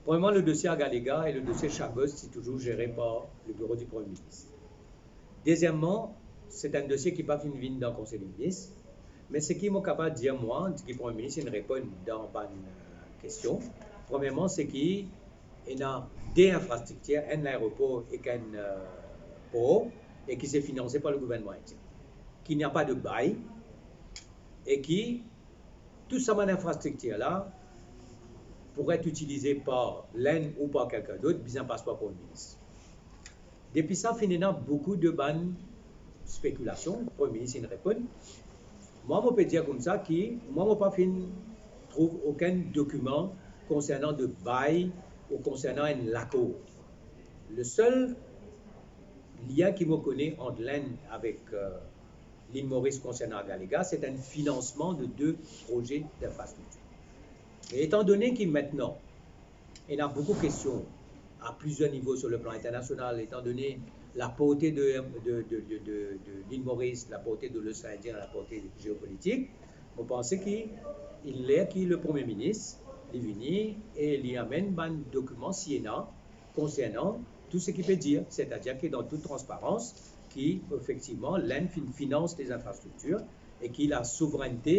Premièrement, le dossier Agalega et le dossier Chagos, c'est toujours géré par le bureau du Premier ministre. Deuxièmement, c'est un dossier ki pa finn vinn dan Konsey Minis, me seki mo kapav dir mwa, ki Premie Minis inn reponn dan bann, euh, kestion. Premièrement, seki ena de infrastriktir, enn laeropor ek enn, euh, por, e ki se finanse par le gouvernman indien. Ki napa de bay, e ki tou sa bann infrastriktir la pou et itilize par l'Inde ou par quelqu'un d'autre, bizin pas par Premie Minis. Depi sa, finn ena boukou de bann spekilasion, Premie Minis inn reponn. Mwa, mo pe dir koumsa ki mwa, mo pa finn trouv okenn dokiman konsernan de bay ou konsernan enn lakor. Le sel lien ki mo kone ant l'Inde avek, euh, l'île Maurice konsernan Agalega, c'est un financement de deux projets d'infrastructure. E etan done ki aster, ena boukou kestion a plizier nivo sur le plan internasional, etan done laporte de, de, de, de, de, de l'île Maurice, laporte de l'Océan Indien, laporte geopolitik, mo panse ki il ler ki le Premie Minis, li vini e li amenn bann dokiman si ena, konsernan tou seki pe dir, setadir ki dan tout transparans, ki efektivman, l'Inde finn finans des infrastriktir e ki lasouvrennte,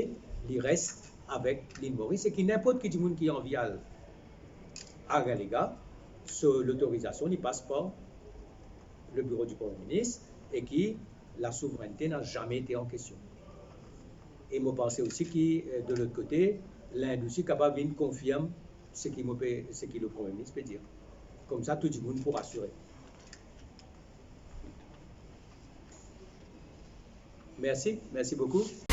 li res avek l'île Maurice, e ki ninport ki dimoun ki anvi al Agalega, so lotorizasion, li pas par le bureau du Premier ministre, e ki lasouvrennte na zame ete an kestion. E mo panse osi ki, euh, de lot kote, l'Inde osi kapav vinn konfirm seki mo pe, seki le Premie Minis pe dir. Koumsa, tou dimoun pou rasire. Mersi, mersi boukou.